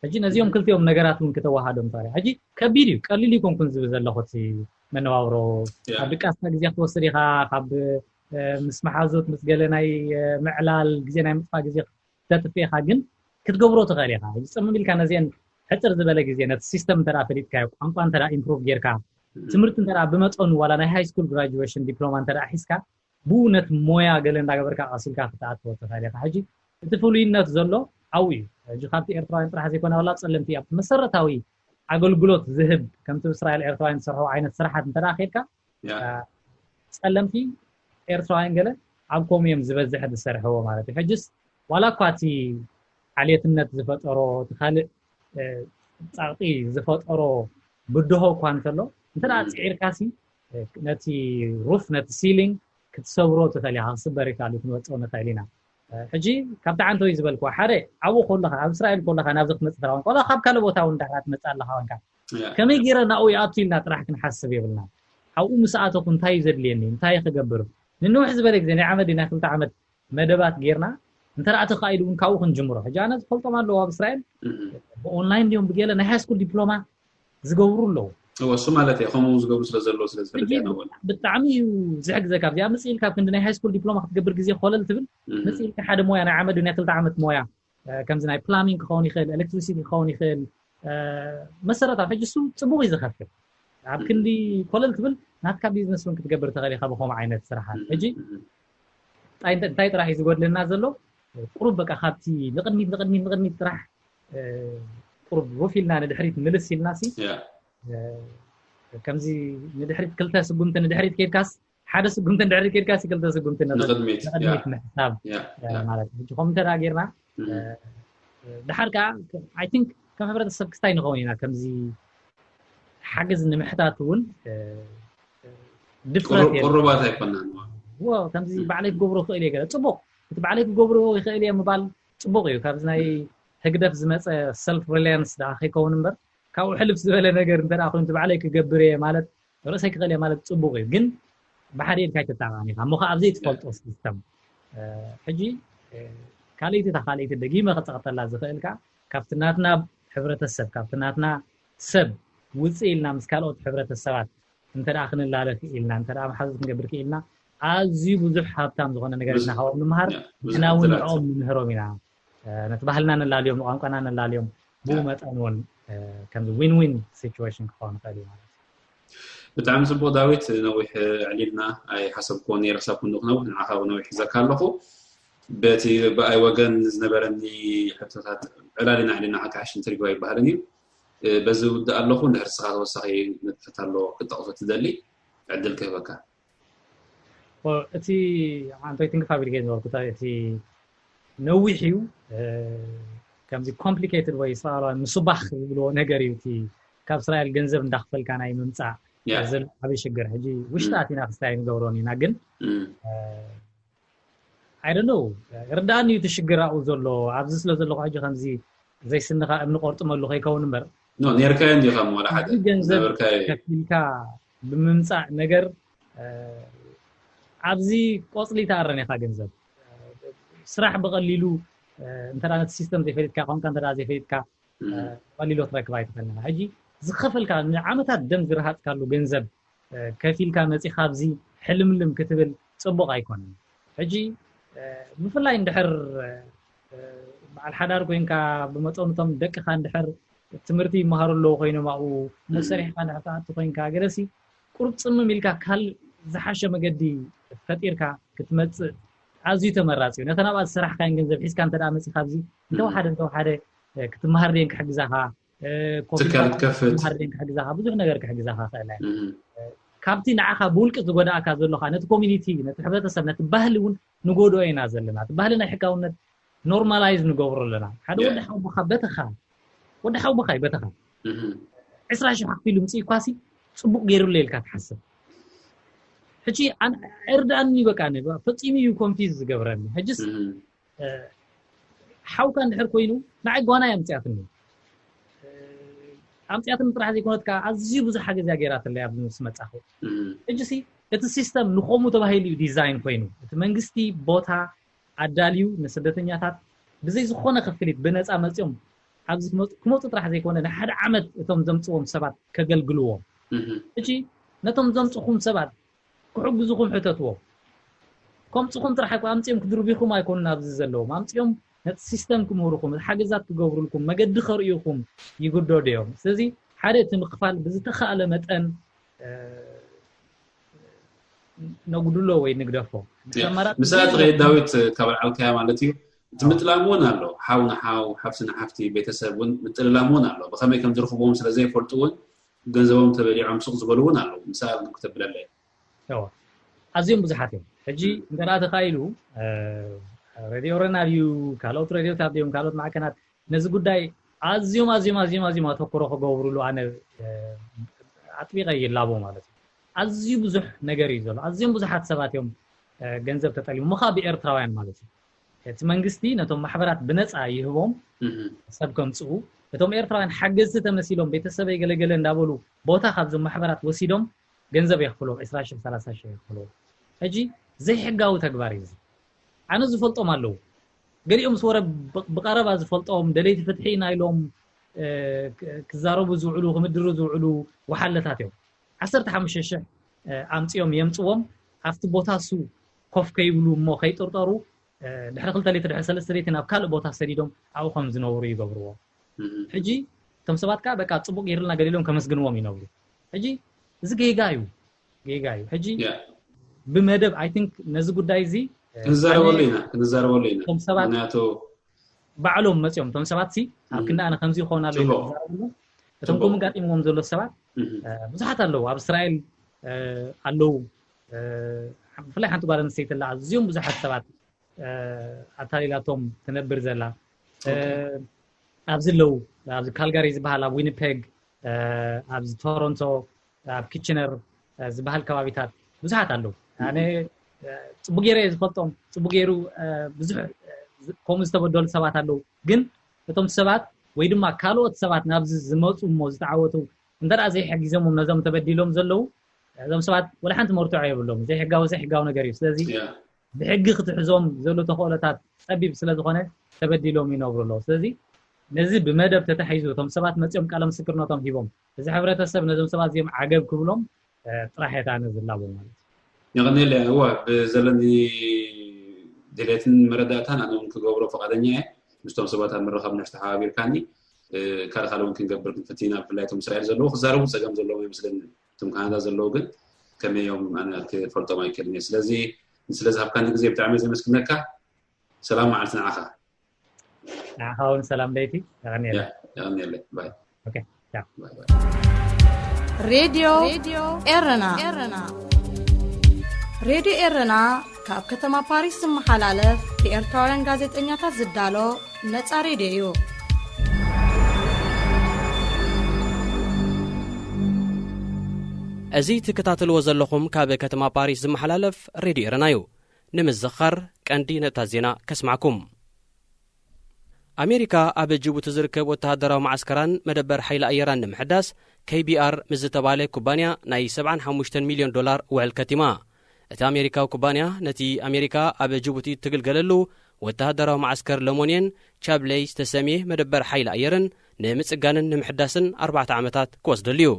ሕጂ ነዚኦም ክልቲኦም ነገራት እውን ክተዋሃዶም ትኽእል ኢኻ። ሕጂ ከቢድ እዩ፣ ቀሊል ይኮንኩን ዝብል ዘለኹ እቲ መነባብሮ ካብ ድቃስካ ግዜ ክትወስድ ኢኻ፣ ካብ ምስ መሓዙት ምስ ገለ ናይ ምዕላል ግዜ ናይ ምጥፋእ ግዜ ተጥፍእ ኢኻ፣ ግን ክትገብሮ ትኽእል ኢኻ። ሕጂ ጽምም ኢልካ ነዚአን ሕጽር ዝበለ ግዜ ነቲ ሲስተም እንተ ፈሊጥካዮ፣ ቋንቋ እንተ ኢምፕሩቭ ጌርካ፣ ትምህርቲ እንተ ብመጠኑ ዋላ ናይ ሃይ ስኩል ግራጁዌሽን ዲፕሎማ እንተ ሒዝካ፣ ብኡ ነቲ ሞያ ገለ እንዳገበርካ ቀሲልካ ክትኣትዎ ትኽእል ኢኻ። ሕጂ እቲ ፍሉይነት ዘሎ ኣብኡ እዩ። ሕጂ ካብቲ ኤርትራውያን ጥራሕ ዘይኮነ ዋላ ጸለምቲ ኣብቲ መሰረታዊ ኣገልግሎት ዝህብ ከምቲ እስራኤል ኤርትራውያን ዝሰርሖ ዓይነት ስራሓት እንተ ኬድካ ጸለምቲ ኤርትራውያን ገለ ኣብ ከምኡ እዮም ዝበዝሕ ዝሰርሕዎ ማለት እዩ። ሕጅስ ዋላ እኳ እቲ ዓሌትነት ዝፈጠሮ እቲ ካልእ ጻቕጢ ዝፈጠሮ ብድሆ እኳ እንተሎ እንተ ጽዒርካሲ ነቲ ሩፍ ነቲ ሲሊንግ ክትሰብሮ ትኽእል ኢኻ። ክስበር ይካሉ ክንወፅኦ ንኽእል ኢና። ሕጂ ካብቲ ዓንተወይ ዝበልክዋ ሓደ ኣብኡ ከለኻ ኣብ እስራኤል ከለኻ ናብዚ ክትመፅእ ተራ ኮንካ ካብ ካልእ ቦታ እውን ዳሕራ ትመፅእ ኣለኻ ኮንካ ከመይ ገይረ ናብኡ ይኣቱ ኢልና ጥራሕ ክንሓስብ የብልና። ኣብኡ ምስ ኣተኹ እንታይ እዩ ዘድልየኒ እንታይ ክገብር ንንውሕ ዝበለ ግዜ ናይ ዓመት ናይ ክልተ ዓመት መደባት ጌርና እንተ ደኣ ተኻኢሉ እውን ካብኡ ክንጅምሮ። ሕጂ ኣነ ዝፈልጦም ኣለዉ ኣብ እስራኤል ብኦንላይን ድዮም ብገለ ናይ ሃይስኩል ዲፕሎማ ዝገብሩ ኣለዉ። እወ እሱ ማለት እየ ከምኡ ዝገብሩ ስለ ዘለዉ ስለ ዝፈልጥ እየ። ብጣዕሚ እዩ ዝሕግዘካ። ኣብዚኣ ምፅእ ኢልካ ኣብ ክንዲ ናይ ሃይስኩል ዲፕሎማ ክትገብር ግዜ ኮለል ትብል ምፅእ ኢልካ ሓደ ሞያ ናይ ዓመት ናይ ክልተ ዓመት ሞያ ከምዚ ናይ ፕላሚንግ ክኸውን ይኽእል፣ ኤሌክትሪሲቲ ክኸውን ይኽእል፣ መሰረታዊ ሕጂ እሱ ፅቡቅ እዩ ዝኸፍል። ኣብ ክንዲ ኮለል ትብል ናትካ ቢዝነስ እውን ክትገብር ትኽእል ኢኻ ብኸምኡ ዓይነት ስራሓት። ሕጂ እንታይ ጥራሕ እዩ ዝጎድለና ዘሎ? ቁሩብ በቃ ካብቲ ንቕድሚት ንቕድሚት ንቕድሚት ጥራሕ ቁሩብ ውፍ ኢልና ንድሕሪት ምልስ ኢልና ሲ ከምዚ ንድሕሪት ክልተ ስጉምቲ ንድሕሪት ከይድካስ ሓደ ስጉምቲ ንድሕሪት ከይድካስ ክልተ ስጉምቲ ንቕድሚት ምሕሳብ ማለት እዩ። ከምኡ እንተ ጌርና ድሓር ከዓ ኣይ ቲንክ ከም ሕብረተሰብ ክስታይ ንኸውን ኢና ከምዚ ሓገዝ ንምሕታት እውን ድፍረት ቁሩባት ኣይኮናን። ከምዚ ባዕለይ ክገብሮ ክእል እየ ገለ ፅቡቅ እቲ ባዕለይ ክገብሮ ይኽእል እየ ምባል ፅቡቅ እዩ። ካብዚ ናይ ህግደፍ ዝመፀ ሰልፍ ሪላያንስ ደኣ ከይከውን እምበር ካብኡ ሕልፍ ዝበለ ነገር እንተ ኮይኑ ባዕለይ ክገብር እየ ማለት ርእሰይ ክኽእል እየ ማለት ፅቡቅ እዩ። ግን ብሓደ ኢድካ ኣይትጠቃም ኢኻ እሞ ከዓ ኣብዘይ ትፈልጦ ሲስተም ሕጂ ካልእቲ እታ ካልእቲ ደጊመ ክፀቕጠላ ዝኽእል ከዓ ካብቲ ናትና ሕብረተሰብ ካብቲ ናትና ሰብ ውፅእ ኢልና ምስ ካልኦት ሕብረተሰባት እንተ ደኣ ክንላለ ክኢልና እንተ ደኣ መሓዙት ክንገብር ክኢልና ኣዝዩ ብዙሕ ሃብታም ዝኾነ ነገር ኢና ካብኦም ንምሃር ንሕና እውን ንዕኦም ንምህሮም ኢና። ነቲ ባህልና ነላልዮም ንቋንቋና ነላልዮም ብኡ መጠን እውን ከምዚ ዊን ዊን ሲቹዌሽን ክኸውን ይኽእል እዩ ማለት እዩ። ብጣዕሚ ፅቡቅ ዳዊት ነዊሕ ዕሊልና ኣይሓሰብክዎ ነይረ ክሳብ ክንዱ ክነውሕ ንዓኻ እውን ነዊሕ ሒዘካ ኣለኹ። በቲ ብኣይ ወገን ዝነበረኒ ሕቶታት ዕላል ኢና ዕሊልና ሓካሕሽ እንትሪግባ ይበሃልን እዩ። በዚ ውድእ ኣለኹ እንድሕር ስኻ ተወሳኺ ነጥብታት ኣሎ ክጠቕሶ ትደሊ ዕድል ክህበካ። እቲ ዓንቶይ ትንክፍ ኣቢልከ ዝነበርኩ እቲ ነዊሕ እዩ ከምዚ ኮምፕሊኬትድ ወይ እስራኤላውያን ምስባኽ ዝብልዎ ነገር እዩ እቲ ካብ እስራኤል ገንዘብ እንዳክፈልካ ናይ ምምፃእ ዘሎ ዓብይ ሽግር ሕጂ ውሽጢ ኣቲና ክስታይ ንገብሮን ኢና ግን ኣይደነው ርዳእኒ እዩ እቲ ሽግር ኣብኡ ዘሎ ኣብዚ ስለ ዘለኹ ሕጂ ከምዚ ዘይስንኻ እምኒ ቆርጥመሉ ከይከውን እምበር ኖ ኔርካዮ እንዲኻ ዋላ ሓደ ገንዘብ ነበርካዮ ከፊልካ ብምምፃእ ነገር ኣብዚ ቆፅሊ ተኣረን ኢኻ ገንዘብ። ስራሕ ብቐሊሉ እንተ ነቲ ሲስተም ዘይፈሊጥካ ኮንካ እንተ ዘይፈሊጥካ ብቐሊሉ ክትረክብ ኣይትኽእልን። ሕጂ ዝኸፈልካ ንዓመታት ደም ዝረሃፅካሉ ገንዘብ ከፊልካ መፂኻ ኣብዚ ሕልምልም ክትብል ፅቡቕ ኣይኮነን። ሕጂ ብፍላይ እንድሕር በዓል ሓዳር ኮይንካ ብመጠኑ እቶም ደቅኻ እንድሕር ትምህርቲ ይመሃሩ ኣለዉ ኮይኖም ኣብኡ እሞ ሰሪሕካ እንድሕር ትኣቱ ኮይንካ ገለሲ ቁሩብ ፅምም ኢልካ ካል ዝሓሸ መገዲ ፈጢርካ ክትመፅእ ኣዝዩ ተመራፂ እዩ። ነተን ኣብኣ ዝሰራሕካየን ገንዘብ ሒዝካ እንተ መፂኻ ኣብዚ እንተወሓደ እንተወሓደ ክትመሃር ደየን ክሕግዛኻ ትካል ክትከፍት ክትመሃር ደየን ክሕግዛኻ ብዙሕ ነገር ክሕግዛኻ ክእለ ካብቲ ንዓኻ ብውልቂ ዝጎዳእካ ዘሎኻ ነቲ ኮሚኒቲ ነቲ ሕብረተሰብ ነቲ ባህሊ እውን ንጎድኦ ኢና ዘለና። እቲ ባህሊ ናይ ሕጋውነት ኖርማላይዝ ንገብሮ ኣለና። ሓደ ወዲ ሓውቦኻ በተኻ ወዲ ሓውቦኻ እዩ በተኻ ዕስራ ሽሕ ኣክፊሉ ምፅእ እኳሲ ፅቡቅ ገይሩለ ኢልካ ትሓስብ። ሕጂ እርድኣኒ በቃ ፈፂሙ እዩ ኮንፊዝ ዝገብረኒ። ሕጅስ ሓውካ እንድሕር ኮይኑ ንዓይ ጓናይ ኣምፅኣትኒ ኣምፅኣትኒ ጥራሕ ዘይኮነት ከዓ ኣዝዩ ብዙሕ ሓገዝ እያ ገይራትለይ ኣብዚ ምስ መፃኹ። ሕጂ ሲ እቲ ሲስተም ንኸምኡ ተባሂሉ እዩ ዲዛይን ኮይኑ እቲ መንግስቲ ቦታ ኣዳልዩ ንስደተኛታት ብዘይ ዝኾነ ክፍሊት ብነፃ መፂኦም ኣብዚ ክመፁ ጥራሕ ዘይኮነ ንሓደ ዓመት እቶም ዘምፅዎም ሰባት ከገልግልዎም። ሕጂ ነቶም ዘምፅኹም ሰባት ክሕግዙኹም ሕተትዎም። ከምፅኹም ጥራሕ እኮ ኣምፂኦም ክድርቢኹም ኣይኮኑን ኣብዚ ዘለዎም ኣምፂኦም ነቲ ሲስተም ክምህርኹም ሓገዛት ክገብሩልኩም መገዲ ከርእዩኹም ይግደዱ እዮም። ስለዚ ሓደ እቲ ምክፋል ብዝተኻእለ መጠን ነጉድሎ ወይ ንግደፎ። ምስኣ ትኸይድ ዳዊት ካብ ኣልዓልካያ ማለት እዩ። እቲ ምጥላም እውን ኣሎ። ሓው ንሓው፣ ሓፍቲ ንሓፍቲ፣ ቤተሰብ እውን ምጥልላም እውን ኣሎ። ብኸመይ ከም ዝረኽብዎም ስለ ዘይፈልጡ እውን ገንዘቦም ተበሊዖም ስቕ ዝበሉ እውን ኣለዉ። ምስኣ ግን ክተብለለይ። ኣዝዮም ብዙሓት እዮም። ሕጂ እንተ ተኻኢሉ ሬድዮ ረና ድዩ ካልኦት ሬድዮታት ድዮም ካልኦት ማዕከናት ነዚ ጉዳይ ኣዝዮም ኣዝዮም ኣዝዮም ኣዝዮም ኣተኩሮ ክገብሩሉ ኣነ ኣጥቢቀ ይላቦ ማለት እዩ። ኣዝዩ ብዙሕ ነገር እዩ ዘሎ። ኣዝዮም ብዙሓት ሰባት እዮም ገንዘብ ተጠሊሙ ምኻ ብኤርትራውያን ማለት እዩ። እቲ መንግስቲ ነቶም ማሕበራት ብነፃ ይህቦም ሰብ ከምፅኡ እቶም ኤርትራውያን ሓገዝቲ ተመሲሎም ቤተሰበይ ገለገለ እንዳበሉ ቦታ ካብዞም ማሕበራት ወሲዶም ገንዘብ የኽፍሎም ዕስራ ሽሕ ሰላሳ ሽሕ የኽፍሎም። ሕጂ ዘይሕጋዊ ተግባር እዩ። ኣነ ዝፈልጦም ኣለዉ ገሊኦም ምስ ወረ ብቀረባ ዝፈልጦም ደለይቲ ፍትሒ ኢና ኢሎም ክዛረቡ ዝውዕሉ ክምድሩ ዝውዕሉ ወሓለታት እዮም። ዓሰርተ ሓሙሽተ ሽሕ ኣምፅኦም የምፅዎም ኣብቲ ቦታ እሱ ኮፍ ከይብሉ እሞ ከይጥርጠሩ ድሕሪ ክልተ ሌት ድሕሪ ሰለስተ ሌት ናብ ካልእ ቦታ ሰዲዶም ኣብኡ ከም ዝነብሩ ይገብርዎ። ሕጂ እቶም ሰባት ከዓ በቃ ፅቡቅ ገይርልና ገሊሎም ከመስግንዎም ይነብሩ። ሕጂ እዚ ጌጋ እዩ ጌጋ እዩ። ሕጂ ብመደብ ኣይ ቲንክ ነዚ ጉዳይ እዚ ክንዛረበሉ ኢና ክንዛረበሉ ኢና። እቶም ሰባት ምክንያቱ ባዕሎም መፅኦም እቶም ሰባት ሲ ኣብ ክንዲ ኣነ ከምዚ ይኸውን ኣሎ እቶም ከምኡ ጋጢምዎም ዘሎ ሰባት ብዙሓት ኣለዉ። ኣብ እስራኤል ኣለዉ። ብፍላይ ሓንቲ ጓል ኣንስተይቲ ኣላ ኣዝዮም ብዙሓት ሰባት ኣታሊላቶም ትነብር ዘላ ኣብዚ ኣለዉ ኣብዚ ካልጋሪ ዝበሃል ኣብ ዊኒፔግ ኣብዚ ቶሮንቶ ኣብ ኪችነር ዝበሃል ከባቢታት ብዙሓት ኣለዉ። ኣነ ፅቡቅ ገይረ እየ ዝፈልጦም። ፅቡቅ ገይሩ ብዙሕ ከምኡ ዝተበደሉ ሰባት ኣለዉ። ግን እቶም ሰባት ወይ ድማ ካልኦት ሰባት ናብዚ ዝመፁ እሞ ዝተዓወቱ እንተ ዘይሐጊዞምም ነዞም ተበዲሎም ዘለዉ እዞም ሰባት ወላ ሓንቲ መርትዖ የብሎም። ዘይሕጋዊ ዘይሕጋዊ ነገር እዩ። ስለዚ ብሕጊ ክትሕዞም ዘሎ ተኽእሎታት ፀቢብ ስለዝኾነ ተበዲሎም ይነብሩ ኣለዉ። ስለዚ ነዚ ብመደብ ተታሒዙ እቶም ሰባት መፂኦም ቃለ ምስክርነቶም ሂቦም እዚ ሕብረተሰብ ነዞም ሰባት እዚኦም ዓገብ ክብሎም ጥራሕ እየ ኣነ ዝላቦ ማለት እዩ። የቐንየለይ እወ ብዘለኒ ድሌትን መረዳእታን ኣነ እውን ክገብሮ ፈቓደኛ እየ። ምስቶም ሰባት ኣብ ምርኻብ ንሕቲ ሓባቢርካኒ ካልእ ካልእ እውን ክንገብር ክንፍትን ኢና። ብፍላይ እቶም እስራኤል ዘለዉ ክዛረቡ ፀገም ዘለዎም ኣይመስለንን። እቶም ካናዳ ዘለዉ ግን ከመይ እዮም ኣነ ክፈልጦም ኣይክእልን እየ። ስለዚ ስለዝሃብካኒ ግዜ ብጣዕሚ እየ ዘመስግነካ። ሰላም መዓልቲ ንዓኻ። ንዓኻ እውን ሰላም ለይቲ። የቐንየለይ። የቐንየለይ። ባይ። ኦኬ ቻው። ባይ ባይ። ሬድዮ ኤረና ሬድዮ ኤረና ካብ ከተማ ፓሪስ ዝመሓላለፍ ብኤርትራውያን ጋዜጠኛታት ዝዳሎ ነጻ ሬድዮ እዩ። እዚ ትከታተልዎ ዘለኹም ካብ ከተማ ፓሪስ ዝመሓላለፍ ሬድዮ ኤረና እዩ። ንምዝኻር ቀንዲ ነጥብታት ዜና ከስማዕኩም። ኣሜሪካ ኣብ ጅቡቲ ዝርከብ ወተሃደራዊ መዓስከራን መደበር ሓይሊ ኣየራን ንምሕዳስ ኬይ ቢ ኣር ምስ ዝተባህለ ኩባንያ ናይ ሰብዓን ሓሙሽተን ሚልዮን ዶላር ውዕል ከቲማ። እቲ ኣሜሪካዊ ኩባንያ ነቲ ኣሜሪካ ኣብ ጅቡቲ እትግልገለሉ ወተሃደራዊ መዓስከር ለሞንየን ቻብሌይ ዝተሰምየ መደበር ሓይሊ ኣየርን ንምጽጋንን ንምሕዳስን ኣርባዕተ ዓመታት ክወስደሉ እዩ።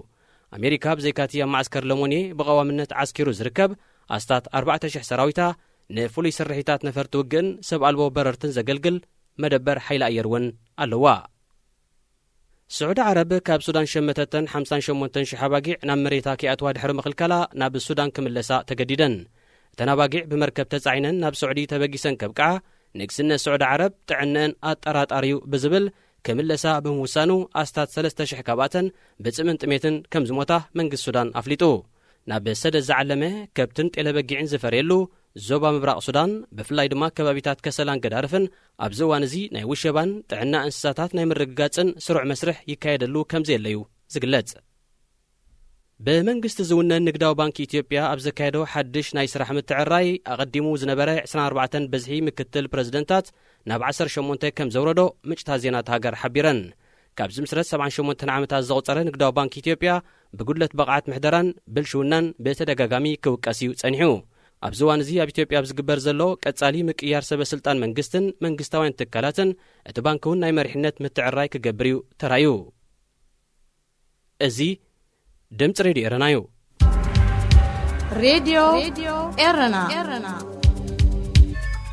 ኣሜሪካ ብዘይካቲ ኣብ መዓስከር ለሞንየ ብቐዋምነት ዓስኪሩ ዝርከብ ኣስታት ኣርባዕተ ሽሕ ሰራዊታ ንፍሉይ ስርሒታት ነፈርቲ ውግእን ሰብ ኣልቦ በረርትን ዘገልግል መደበር ሓይሊ ኣየር እውን ኣለዋ። ስዑዲ ዓረብ ካብ ሱዳን ሸመተተን ሓምሳን ሸሞንተን ሽሕ ኣባጊዕ ናብ መሬታ ከይኣትዋ ድሕሪ ምኽልካላ ናብ ሱዳን ክምለሳ ተገዲደን። እተን ኣባጊዕ ብመርከብ ተጻዒነን ናብ ስዑዲ ተበጊሰን ከብቅዓ ንግስነት ስዑዲ ዓረብ ጥዕነአን ኣጠራጣሪዩ ብዝብል ክምለሳ ብምውሳኑ ኣስታት ሰለስተ ሽሕ ካብኣተን ብጽምን ጥሜትን ከም ዝሞታ መንግስቲ ሱዳን ኣፍሊጡ። ናብ ሰደት ዝዓለመ ከብትን ጤለበጊዕን ዝፈርየሉ ዞባ ምብራቕ ሱዳን፣ ብፍላይ ድማ ከባቢታት ከሰላን ገዳርፍን ኣብዚ እዋን እዚ ናይ ውሸባን ጥዕና እንስሳታት ናይ ምርግጋጽን ስሩዕ መስርሕ ይካየደሉ ከም ዘየለዩ ዝግለጽ። ብመንግስቲ ዝውነን ንግዳዊ ባንክ ኢትዮጵያ ኣብ ዘካየዶ ሓድሽ ናይ ስራሕ ምትዕራይ ኣቐዲሙ ዝነበረ ዕስራን ኣርባዕተን በዝሒ ምክትል ፕረዚደንታት ናብ ዓሰርተ ሸሞንተ ከም ዘውረዶ ምንጭታት ዜና እታ ሃገር ሓቢረን። ካብ ዝምስረት ሰብዓን ሸሞንተን ዓመታት ዘቑጸረ ንግዳዊ ባንክ ኢትዮጵያ ብጉድለት ብቕዓት ምሕደራን ብልሽውናን ብተደጋጋሚ ክውቀስ እዩ ጸኒሑ። ኣብዚ እዋን እዚ ኣብ ኢትዮጵያ ኣብ ዝግበር ዘሎ ቀጻሊ ምቅያር ሰበ ስልጣን መንግስትን መንግስታውያን ትካላትን እቲ ባንክ እውን ናይ መሪሕነት ምትዕራይ ክገብር እዩ ተራዩ። እዚ ድምፂ ሬድዮ ኤረና እዩ። ሬድዮ ኤረና።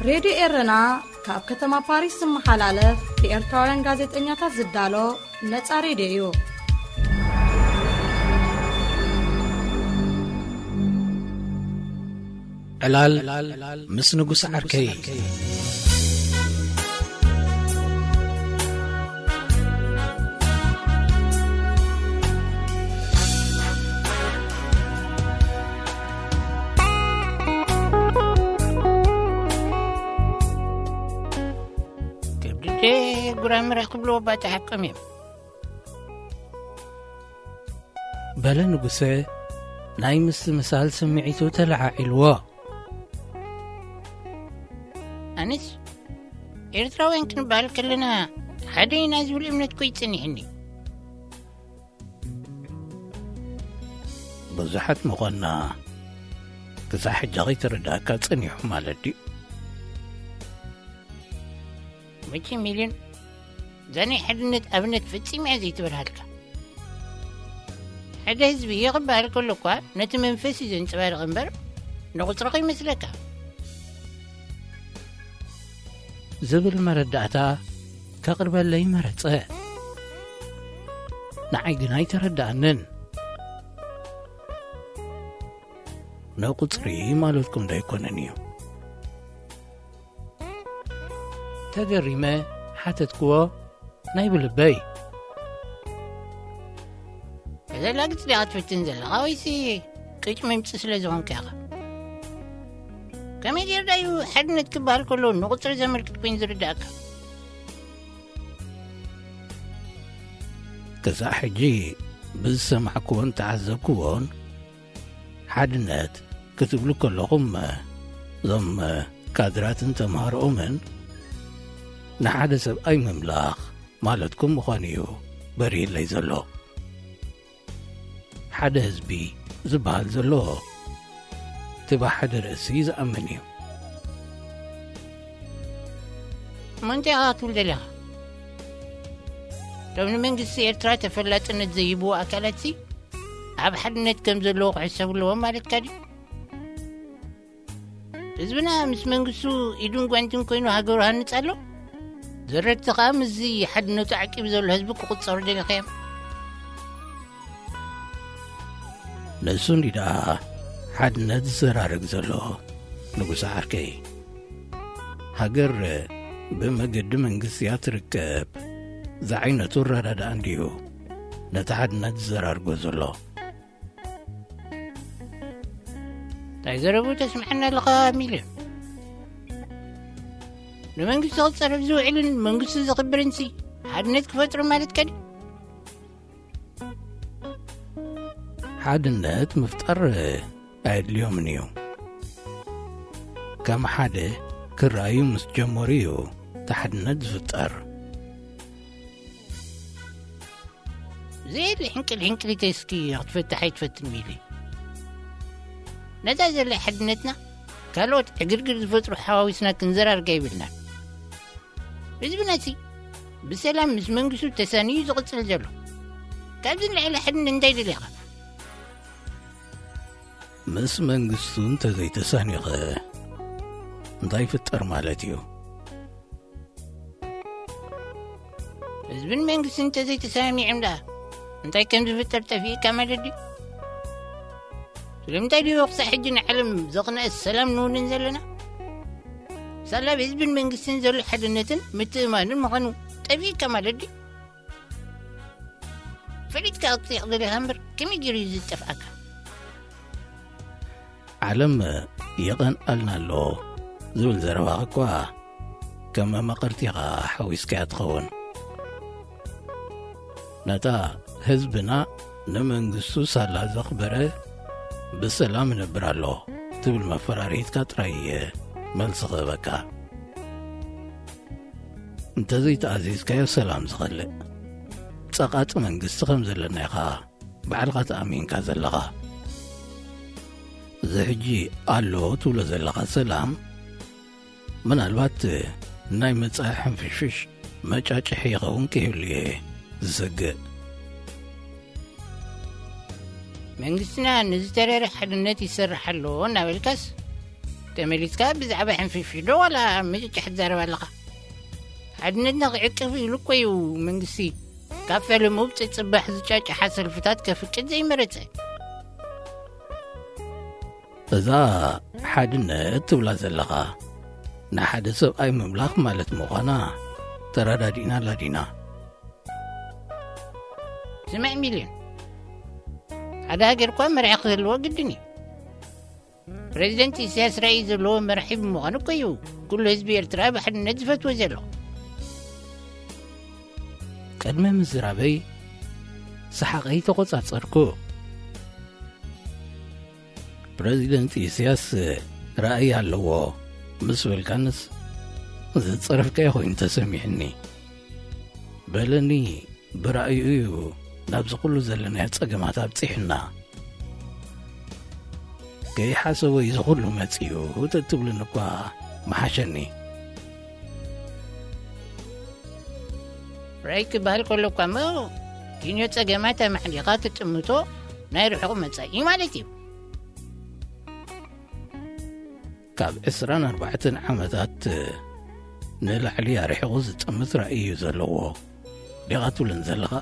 ሬድዮ ኤረና ካብ ከተማ ፓሪስ ዝመሓላለፍ ብኤርትራውያን ጋዜጠኛታት ዝዳሎ ነጻ ሬድዮ እዩ። ዕላል ምስ ንጉስ ዓርከይ። ከብድደ ጉራምራ ክብልዎ ባታ ሓቆም እዮም። በለ ንጉሰ ናይ ምስትምሳል ስምዒቱ ተለዓዒልዎ። ኣነስ ኤርትራውያን ክንበሃል ከለና ሓደ ኢና ዝብል እምነት እኮ ይጸኒሕኒ። ብዙሓት ምኾንና ክሳዕ ሕጂ ከይተረዳእካ ጸኒሑ ማለት ድዩ? መቸም ሚልዮን እዛ ናይ ሓድነት ኣብነት ፈጺማ እያ ዘይትበርሃልካ። ሓደ ህዝቢ እየ ክበሃል ከሎ እኳ ነቲ መንፈስ እዩ ዘንጸባርቕ እምበር ንቑጽሪ ከይመስለካ። ዝብል መረዳእታ ከቕርበለይ መረጸ። ንዓይ ግን ኣይተረዳእንን። ንቑጽሪ ማለትኩም ዶ ኣይኮነን እዩ? ተገሪመ ሓተትክዎ ናይ ብልበይ። ተዘላግጽ ዲኻ ትፍትን ዘለኻ ወይሲ ቅጭ ምምጺ ስለ ዝኾንካ ኢኻ? ከመይ ጌርካ እዩ ሓድነት ክበሃል ከሎ ንቑጽሪ ዘመልክት ኮይኑ ዝርዳእካ? ክሳዕ ሕጂ ብዝሰማዕክዎን ተዓዘብክዎን ሓድነት ክትብሉ ከለኹም እዞም ካድራትን ተምሃሮኦምን ንሓደ ሰብኣይ ምምላኽ ማለትኩም ምዃኑ እዩ በሪህለይ ዘሎ። ሓደ ህዝቢ ዝበሃል ዘሎ እቲ ብሓደ ርእሲ ዝኣምን እዩ። እሞ እንታይ ኢኻ ክትብል ደሊኻ? እቶም ንመንግስቲ ኤርትራ ተፈላጥነት ዘይህብዎ ኣካላትሲ ኣብ ሓድነት ከም ዘለዎ ክሕሰቡ ኣለዎም ማለትካ ድዩ? ህዝብና ምስ መንግስቱ ኢዱን ጓንትን ኮይኑ ሃገሩ ሃንጽ ኣሎ። ዘረግቲ ከኣ ምስዚ ሓድነቱ ዓቂቡ ዘሎ ህዝቢ ክቑጸሩ ደሊኻዮም? ንሱ እንዲ ደኣ ሓድነት ዝዘራረግ ዘሎ ንጉስ ዓርከይ። ሃገር ብመገዲ መንግስቲ እያ ትርከብ ዝዓይነቱ ኣረዳድኣ እንድዩ ነቲ ሓድነት ዝዘራርጎ ዘሎ። እንታይ ዘረቡ ተስምዐና ኣለኻ ሚልዮን? ንመንግስቲ ክጸረፍ ዝውዕልን መንግስቱ ዘኽብርንሲ ሓድነት ክፈጥሩ ማለት ከዲ? ሓድነት ምፍጣር ኣየድልዮምን እዩ። ከም ሓደ ክረኣዩ ምስ ጀመሩ እዩ እቲ ሓድነት ዝፍጠር። ዘየድሊ ሕንቅል ሕንቅሊተይ እስኪ ክትፈትሕ ኣይትፈትን ሚሊ። ነዛ ዘላ ሓድነትና ካልኦት ዕግርግር ዝፈጥሩ ሓዋዊስና ክንዘራርጋ ይብልናን። ህዝብናሲ ብሰላም ምስ መንግስቱ ተሳንዩ ዝቕጽል ዘሎ። ካብዚ ንላዕሊ ሓድነት እንታይ ደሊኻ? ምስ መንግስቱ እንተዘይተሳኒኸ እንታይ ይፍጠር ማለት እዩ? ህዝብን መንግስትን እንተዘይተሰማሚዖም ደኣ እንታይ ከም ዝፍጠር ጠፊእካ ማለት ድዩ? ስለምንታይ ድዩ ክሳዕ ሕጂ ንዓለም ዘቕንአ ሰላም ንውንን ዘለና? ሳላ ብህዝብን መንግስትን ዘሎ ሓድነትን ምትእማንን ምዃኑ ጠፊእካ ማለት ድዩ? ፈሊጥካ ክትጥይቕ ደሊኻ እምበር ከመይ ገይሩ እዩ ዝጠፍኣካ? ዓለም ይቐንኣልና ኣሎ ዝብል ዘረባኻ እኳ ከም መማቕርቲ ኢኻ ሓዊስካያ ትኸውን። ነታ ህዝብና ንመንግስቱ ሳላ ዘኽበረ ብሰላም ይነብር ኣሎ ትብል መፈራርሂትካ ጥራይ እየ መልሲ ክህበካ። እንተዘይተኣዚዝካዮ ሰላም ዝኸልእ ጸቓጢ መንግስቲ ከም ዘለና ኢኻ ባዕልኻ ተኣሚንካ ዘለኻ። እዚ ሕጂ ኣሎ ትብሎ ዘለኻ ሰላም ምናልባት ናይ መጻኢ ሕንፍሽፍሽ መጫጭሒ ይኸውን ክህሉ እየ ዝሰግእ። መንግስትና ንዝተረረ ሓድነት ይሰርሕ ኣሎ እናበልካስ ተመሊስካ ብዛዕባ ሕንፍሽፍሽ ዶ ዋላ ምጭጫሕ ትዛረብ ኣለኻ? ሓድነትና ክዕቅፍ ኢሉ እኮ እዩ መንግስቲ ካብ ፈለምኡ ብጽባሕ ዝጫጭሓ ሰልፍታት ከፍቅድ ዘይመረጸ። እዛ ሓድነት ትብላ ዘለኻ ንሓደ ሰብኣይ ምምላኽ ማለት ምዃና ተረዳዲእና ኣላዲና። ስምዕ ሚልዮን፣ ሓደ ሃገር እኳ መራሒ ክህልዎ ግድን እዩ። ፕሬዚደንት ኢሳያስ ራእይ ዘለዎ መራሒ ብምዃኑ እኮ እዩ ኩሉ ህዝቢ ኤርትራ ብሓድነት ዝፈትዎ ዘሎ። ቅድሚ ምዝራበይ ሰሓቐይ ተቖጻጸርኩ። ፕረዚደንት ኢሳያስ ራእይ ኣለዎ ምስ በልካንስ ዝጸረፍካዮ ኮይኑ ተሰሚዕኒ። በለኒ፣ ብራእዩ እዩ ናብዚ ኩሉ ዘለናዮ ጸገማት ኣብጺሕና። ከይሓሰቦ እዩ ዝኹሉ መጺኡ ተትብልን እኳ መሓሸኒ። ራእይ ክበሃል ከሎ እኳ እሞ ኪንዮ ጸገማት ኣማዕዲኻ ትጥምቶ ናይ ርሑቕ መጻኢ ማለት እዩ። ካብ ዕስራን ኣርባዕተን ዓመታት ንላዕሊ ኣርሒቑ ዝጥምት ራእይ እዩ ዘለዎ ዲኻ ትብልን ዘለኻ?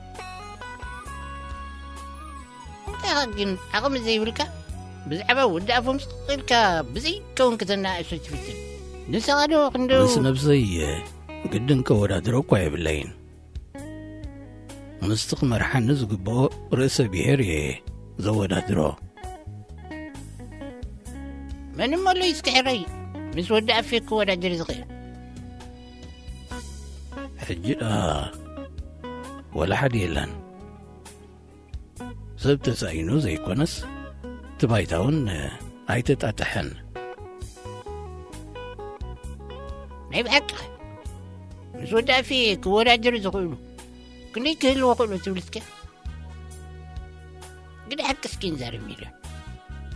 እንታይ ግን ዓቕሚ ዘይብልካ ብዛዕባ ወዲ ኣፎም ስቕ ኢልካ ብዘይከውን ከተናእሶ ትፍትን። ንስኻ ዶ ክንደው ምስ ነብሰይ ግድን ከወዳድሮ እኳ የብለይን። ምስቲ ክመርሓኒ ዝግብኦ ርእሰ ብሔር እየ ዘወዳድሮ። መን እሞ ኣሎ እስኪ ሕራይ ምስ ወዲ ኣፌ ክወዳደር ዝኽእል? ሕጂ ደኣ ወላ ሓደ የለን። ሰብ ተሳኢኑ ዘይኮነስ እቲ ባይታ እውን ኣይተጣጠሐን። ናይ ብሓቂ ምስ ወዲ ኣፌ ክወዳደሩ ዝኽእሉ ክንደይ ክህልዎ ክእሉ ትብል እስከ? ግደ ሓቂ እስኪ ንዛረብ ሚልዮን።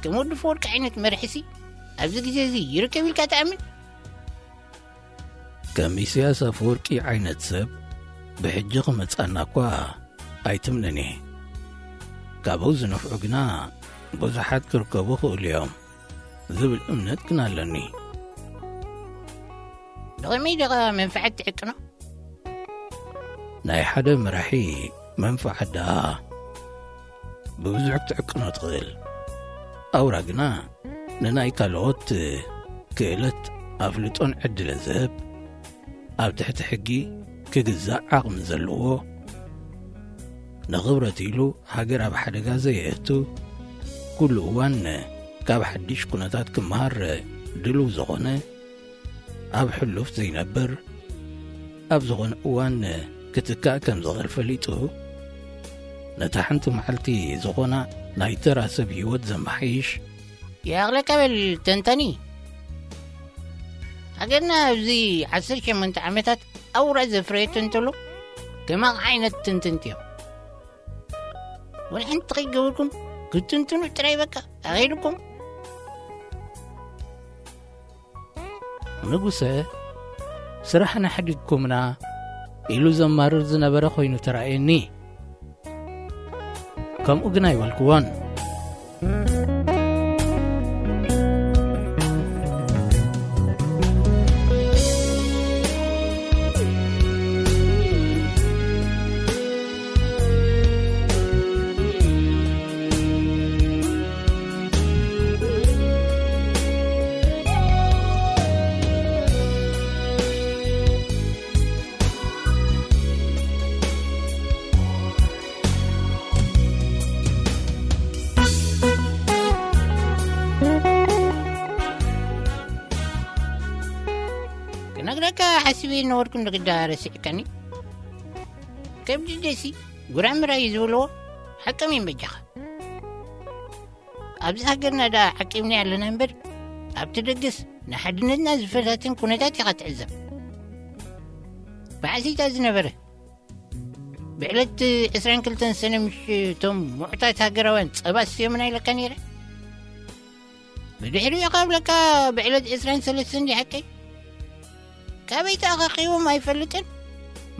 ከም ወዲ ፈወርቂ ዓይነት መርሕሲ ኣብዚ ግዜ እዚ ይርከብ ኢልካ ትኣምን? ከም ኢሳያስ ኣፈወርቂ ዓይነት ሰብ ብሕጂ ክመጻና እኳ ኣይትምንን እየ። ካብኡ ዝነፍዑ ግና ብዙሓት ክርከቡ ክእሉ እዮም ዝብል እምነት ግን ኣለኒ። ብኸመይ ደቐ መንፍዓት ትዕቅኖ? ናይ ሓደ መራሒ መንፍዓት ደኣ ብብዙሕ ክትዕቅኖ ትኽእል። ኣውራ ግና ንናይ ካልኦት ክእለት ኣፍልጦን ዕድልን ዝህብ፣ ኣብ ትሕቲ ሕጊ ክግዛእ ዓቕሚ ዘለዎ፣ ንኽብረት ኢሉ ሃገር ኣብ ሓደጋ ዘየእቱ፣ ኩሉ እዋን ካብ ሓድሽ ኩነታት ክመሃር ድልው ዝኾነ፣ ኣብ ሕሉፍ ዘይነብር፣ ኣብ ዝኾነ እዋን ክትካእ ከም ዝኽእል ፈሊጡ፣ ነታ ሓንቲ መዓልቲ ዝኾና ናይ ተራ ሰብ ህይወት ዘመሓይሽ። ይኣኽለካ በል ተንታኒ። ሃገርና ኣብዚ ዓሰርተ ሸሞንተ ዓመታት ኣውራ ዘፍረየቶ እንተሎ ከማቕ ዓይነት ትንትንቲ እዮም። ወላ ሓንቲ ከይገበርኩም ክትንትኑ ጥራይ በቃ ኣኺሉኩም። ንጉሰ፣ ስራሕና ሓዲግኩምና ኢሉ ዘማርር ዝነበረ ኮይኑ ተራእየኒ። ከምኡ ግን ኣይበልክዎን። ክነግረካ ሓሲበ ነበርኩ፣ ንግዳ ረሲዕካኒ። ከብዲ ደሲ ጉራምራ እዩ ዝብልዎ። ሓቀም እዩ በጃኻ። ኣብዚ ሃገርና ደኣ ዓቂብና ኣለና እምበር፣ ኣብቲ ደገስ ንሓድነትና ዝፈታትን ኩነታት ኢኻ ትዕዘብ። ባዕሲታ ዝነበረ ብዕለት ዕስራን ክልተን ሰነ፣ ምሽ እቶም ምዑታት ሃገራውያን ጸባ ስዮምና ኢለካ ነይረ። ብድሕሪኡ ካብለካ ብዕለት ዕስራን ሰለስተን እንዲ ሓቀይ። ካበይ ተኣኻኺቦም ኣይፈልጥን።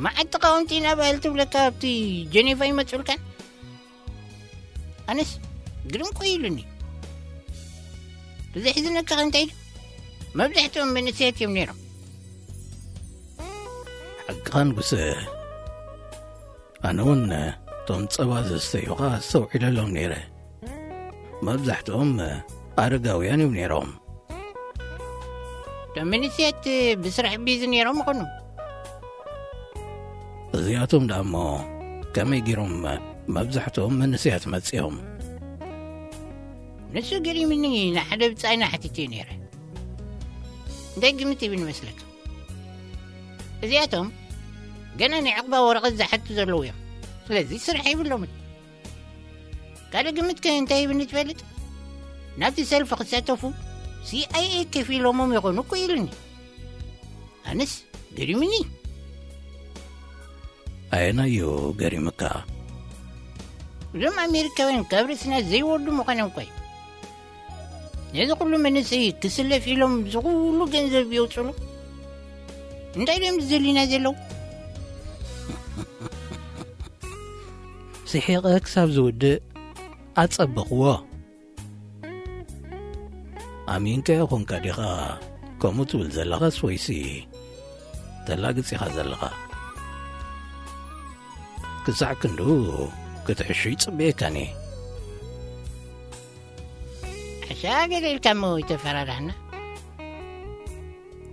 መዓት ተቃወምቲ ኢና በሃልቲ ብለካ ኣብቲ ጀኔቫ ይመጹልካን። ኣነስ ግርም እኮ ኢሉኒ። ብዘሕዝነካ እንታይ ኢሉ? መብዛሕትኦም መንእሰያት እዮም ነይሮም። ሓቅኻ ንጉሰ። ኣነ እውን እቶም ጸባ ዘስተዩኻ ኣስተውዒለሎም ነይረ። መብዛሕትኦም ኣረጋውያን እዮም ነይሮም። እቶም መንእሰያት ብስራሕ ቢዚ ነይሮም ይኾኑ። እዚኣቶም ደኣ እሞ ከመይ ገይሮም መብዛሕትኦም መንእሰያት መጺኦም? ንሱ ገሪምኒ፣ ንሓደ ብጻይና ሓቲተዮ ነይረ። እንታይ ግምት ይብል ይመስለካ? እዚኣቶም ገና ናይ ዕቕባ ወረቐት ዝሓቱ ዘለዉ እዮም። ስለዚ ስራሕ የብሎምን። ካልእ ግምት ከ እንታይ ይብኒ ትፈልጥ? ናብቲ ሰልፊ ክሳተፉ ሲ ኣይ ኤ ከፊሎሞም ይኾኑ እኮ ኢሉኒ። ኣነስ ገሪምኒ። ኣየናይ እዩ ገሪምካ? እዞም ኣሜሪካውያን ካብ ርእስና ዘይወርዱ ምዃኖም እኮ እዩ። ነዚ ኩሉ መንእሰይ ክስለፍ ኢሎም እዚ ኩሉ ገንዘብ የውፅሉ። እንታይ ድዮም ዝደልዩና ዘለዉ? ስሒቐ ክሳብ ዝውድእ ኣጸበኽዎ። ኣሚንካዮ ኾንካ ዲኻ ከምኡ ትብል ዘለኻስ ወይሲ ተላግጽ ኢኻ ዘለኻ? ክሳዕ ክንድኡ ክትሕሹ ይጽበየካን እየ። ሓሻ ገለ ኢልካ እሞ ይተፈራራህና።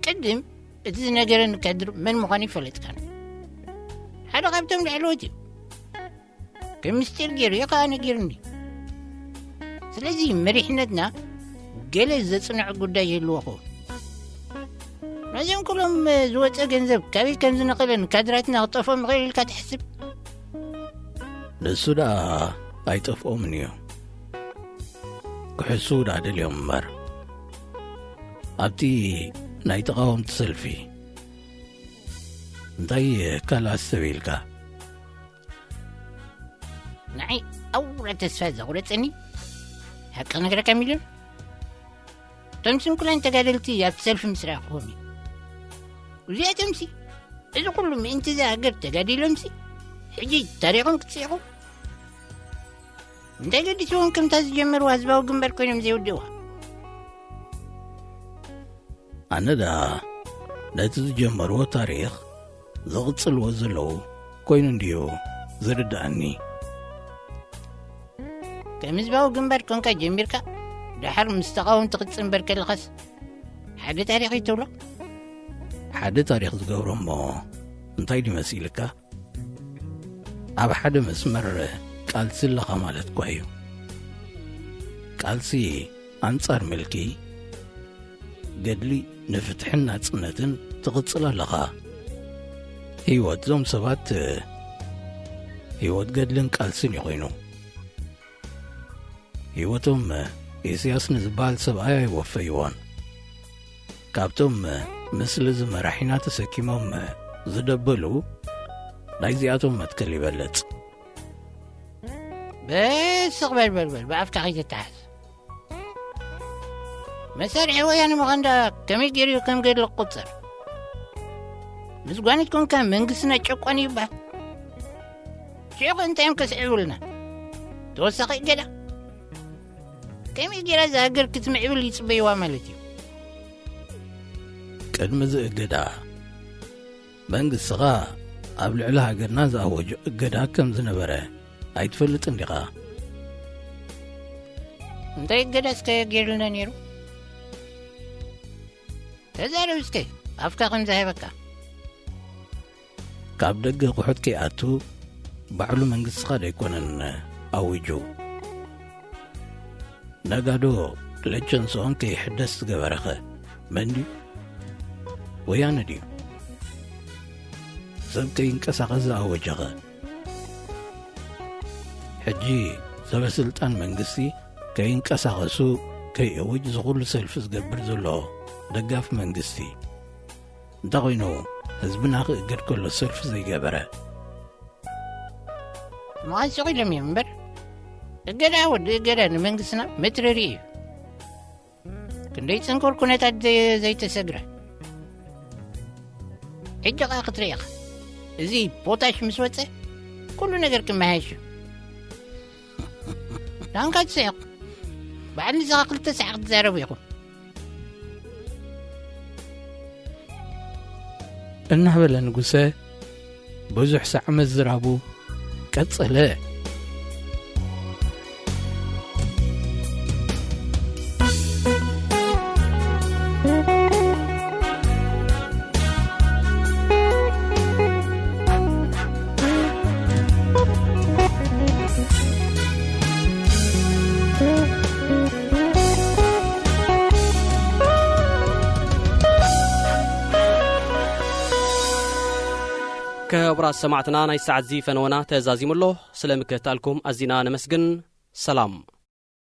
ቅድም እቲ ዝነገረኒ ካድር መን ምዃኑ ይፈለጥካን። ሓደ ካብቶም ላዕለዎት እዩ። ከም ምስጢር ገይሩ እዩ ከኣ ነጊሩኒ። ስለዚ መሪሕነትና ገለ ዘጽንዖ ጉዳይ ይህልዎ ኸውን። ነዚኦም ኩሎም ዝወጸ ገንዘብ ካበይ ከም ዝነቐለን ካድራትና ክጠፍኦም ይኽእል ኢልካ ትሕስብ? ንሱ ደኣ ኣይጠፍኦምን እዩ። ክሕስዉ ደኣ ደልዮም እምበር። ኣብቲ ናይ ተቓወምቲ ሰልፊ እንታይ ካልእ ኣስተብሂልካ? ንዓይ ኣውራ ተስፋ ዘቑረጸኒ ሓቂ ክነግረካ ሚልዮን፣ እቶም ስንኩላን ተጋደልቲ ኣብቲ ሰልፊ ምስ ረኣኹዎም እዩ። እዚኣቶምሲ እዚ ኩሉ ምእንቲ እዛ ሃገር ተጋዲሎምሲ ሕጂ ታሪኾም ክትጽኢኹ? እንታይ ገዲስዎም ከምታ ዝጀመርዋ ህዝባዊ ግንባር ኮይኖም ዘይውድእዋ? ኣነ ደኣ ነቲ ዝጀመርዎ ታሪኽ ዝቕጽልዎ ዘለዉ ኮይኑ እንድዩ ዝርድኣኒ። ከም ህዝባዊ ግንባር ኮንካ ጀሚርካ፣ ደሓር ምስ ተቓወምቲ ክትጽንበር ከለኻስ፣ ሓደ ታሪኽ እዩ ትብሎ? ሓደ ታሪኽ ዝገብሮ እሞ እንታይ ድዩ መሲልካ? ኣብ ሓደ መስመር ቃልሲ ኣለኻ ማለት እኳ እዩ። ቃልሲ ኣንጻር ምልኪ፣ ገድሊ ንፍትሕን ናጽነትን ትቕጽል ኣለኻ። ህይወት እዞም ሰባት፣ ህይወት ገድልን ቃልስን እዩ ኮይኑ። ህይወቶም ኢሳያስ ንዝበሃል ሰብኣይ ኣይወፈይዎን። ካብቶም ምስልዚ መራሒና ተሰኪሞም ዝደበሉ ናይዚኣቶም መትከል ይበልጽ። በስቕ በል በል በል፣ ብኣፍካ ከይትተሓዝ። መሳርሒ ወያነ ምዃን ደኣ ከመይ ገይሩ እዩ ከም ገድሊ ክቑጸር? ምስ ጓኒት ኮንካ መንግስትና ጨቋኒ ይበሃል። ሽዑ ከ እንታይ እዮም ከስዕቡልና? ተወሳኺ እገዳ? ከመይ ገይራ እዛ ሃገር ክትምዕብል ይጽበይዋ ማለት እዩ? ቅድሚ እዚ እገዳ መንግስትኻ ኣብ ልዕሊ ሃገርና ዝኣወጆ እገዳ ከም ዝነበረ ኣይትፈልጥን ዲኻ? እንታይ እገዳ እስከ ገይሩልና ነይሩ? ተዛረብ እስከ፣ ኣፍካ ከም ዝሃበካ። ካብ ደገ ኣቑሑት ከይኣቱ ባዕሉ መንግስትኻ ደይኮነን ኣዊጁ? ነጋዶ ለቸንስኦም ከይሕደስ ዝገበረኸ መን ድዩ? ወያነ ድዩ? ሰብ ከይንቀሳቐስ ዝኣወጀኸ? ሕጂ ሰበ ስልጣን መንግስቲ ከይንቀሳቐሱ ከይእውጅ ዝኹሉ ሰልፊ ዝገብር ዘሎ ደጋፊ መንግስቲ እንተ ኾይኑ፣ ህዝብና ክእገድ ከሎ ሰልፊ ዘይገበረ? መዓስ ኢሎም እዮም እምበር? እገዳ ወዲ እገዳ ንመንግስትና መትረሪ እዩ። ክንደይ ጽንኩር ኩነታት ዘ-፣ ዘይተሰግረ። ሕጂ ኸኣ ክትርኢ ኢኻ። እዚ ፖታሽ ምስ ወጸ፣ ኩሉ ነገር ክመሃየሽ እዩ። ዳንካ ትስሕቕ። በዓል ንስኻ ክልተ ሳዕ ክትዛረቡ ኢኹም። እናበለ ንጉሰ ብዙሕ ሳዕ ምዝራቡ ቀጸለ። ክቡራት ሰማዕትና፣ ናይ ሰዓት እዚ ፈነወና ተዛዚሙ ኣሎ። ስለ ምክትታልኩም ኣዚና ነመስግን። ሰላም።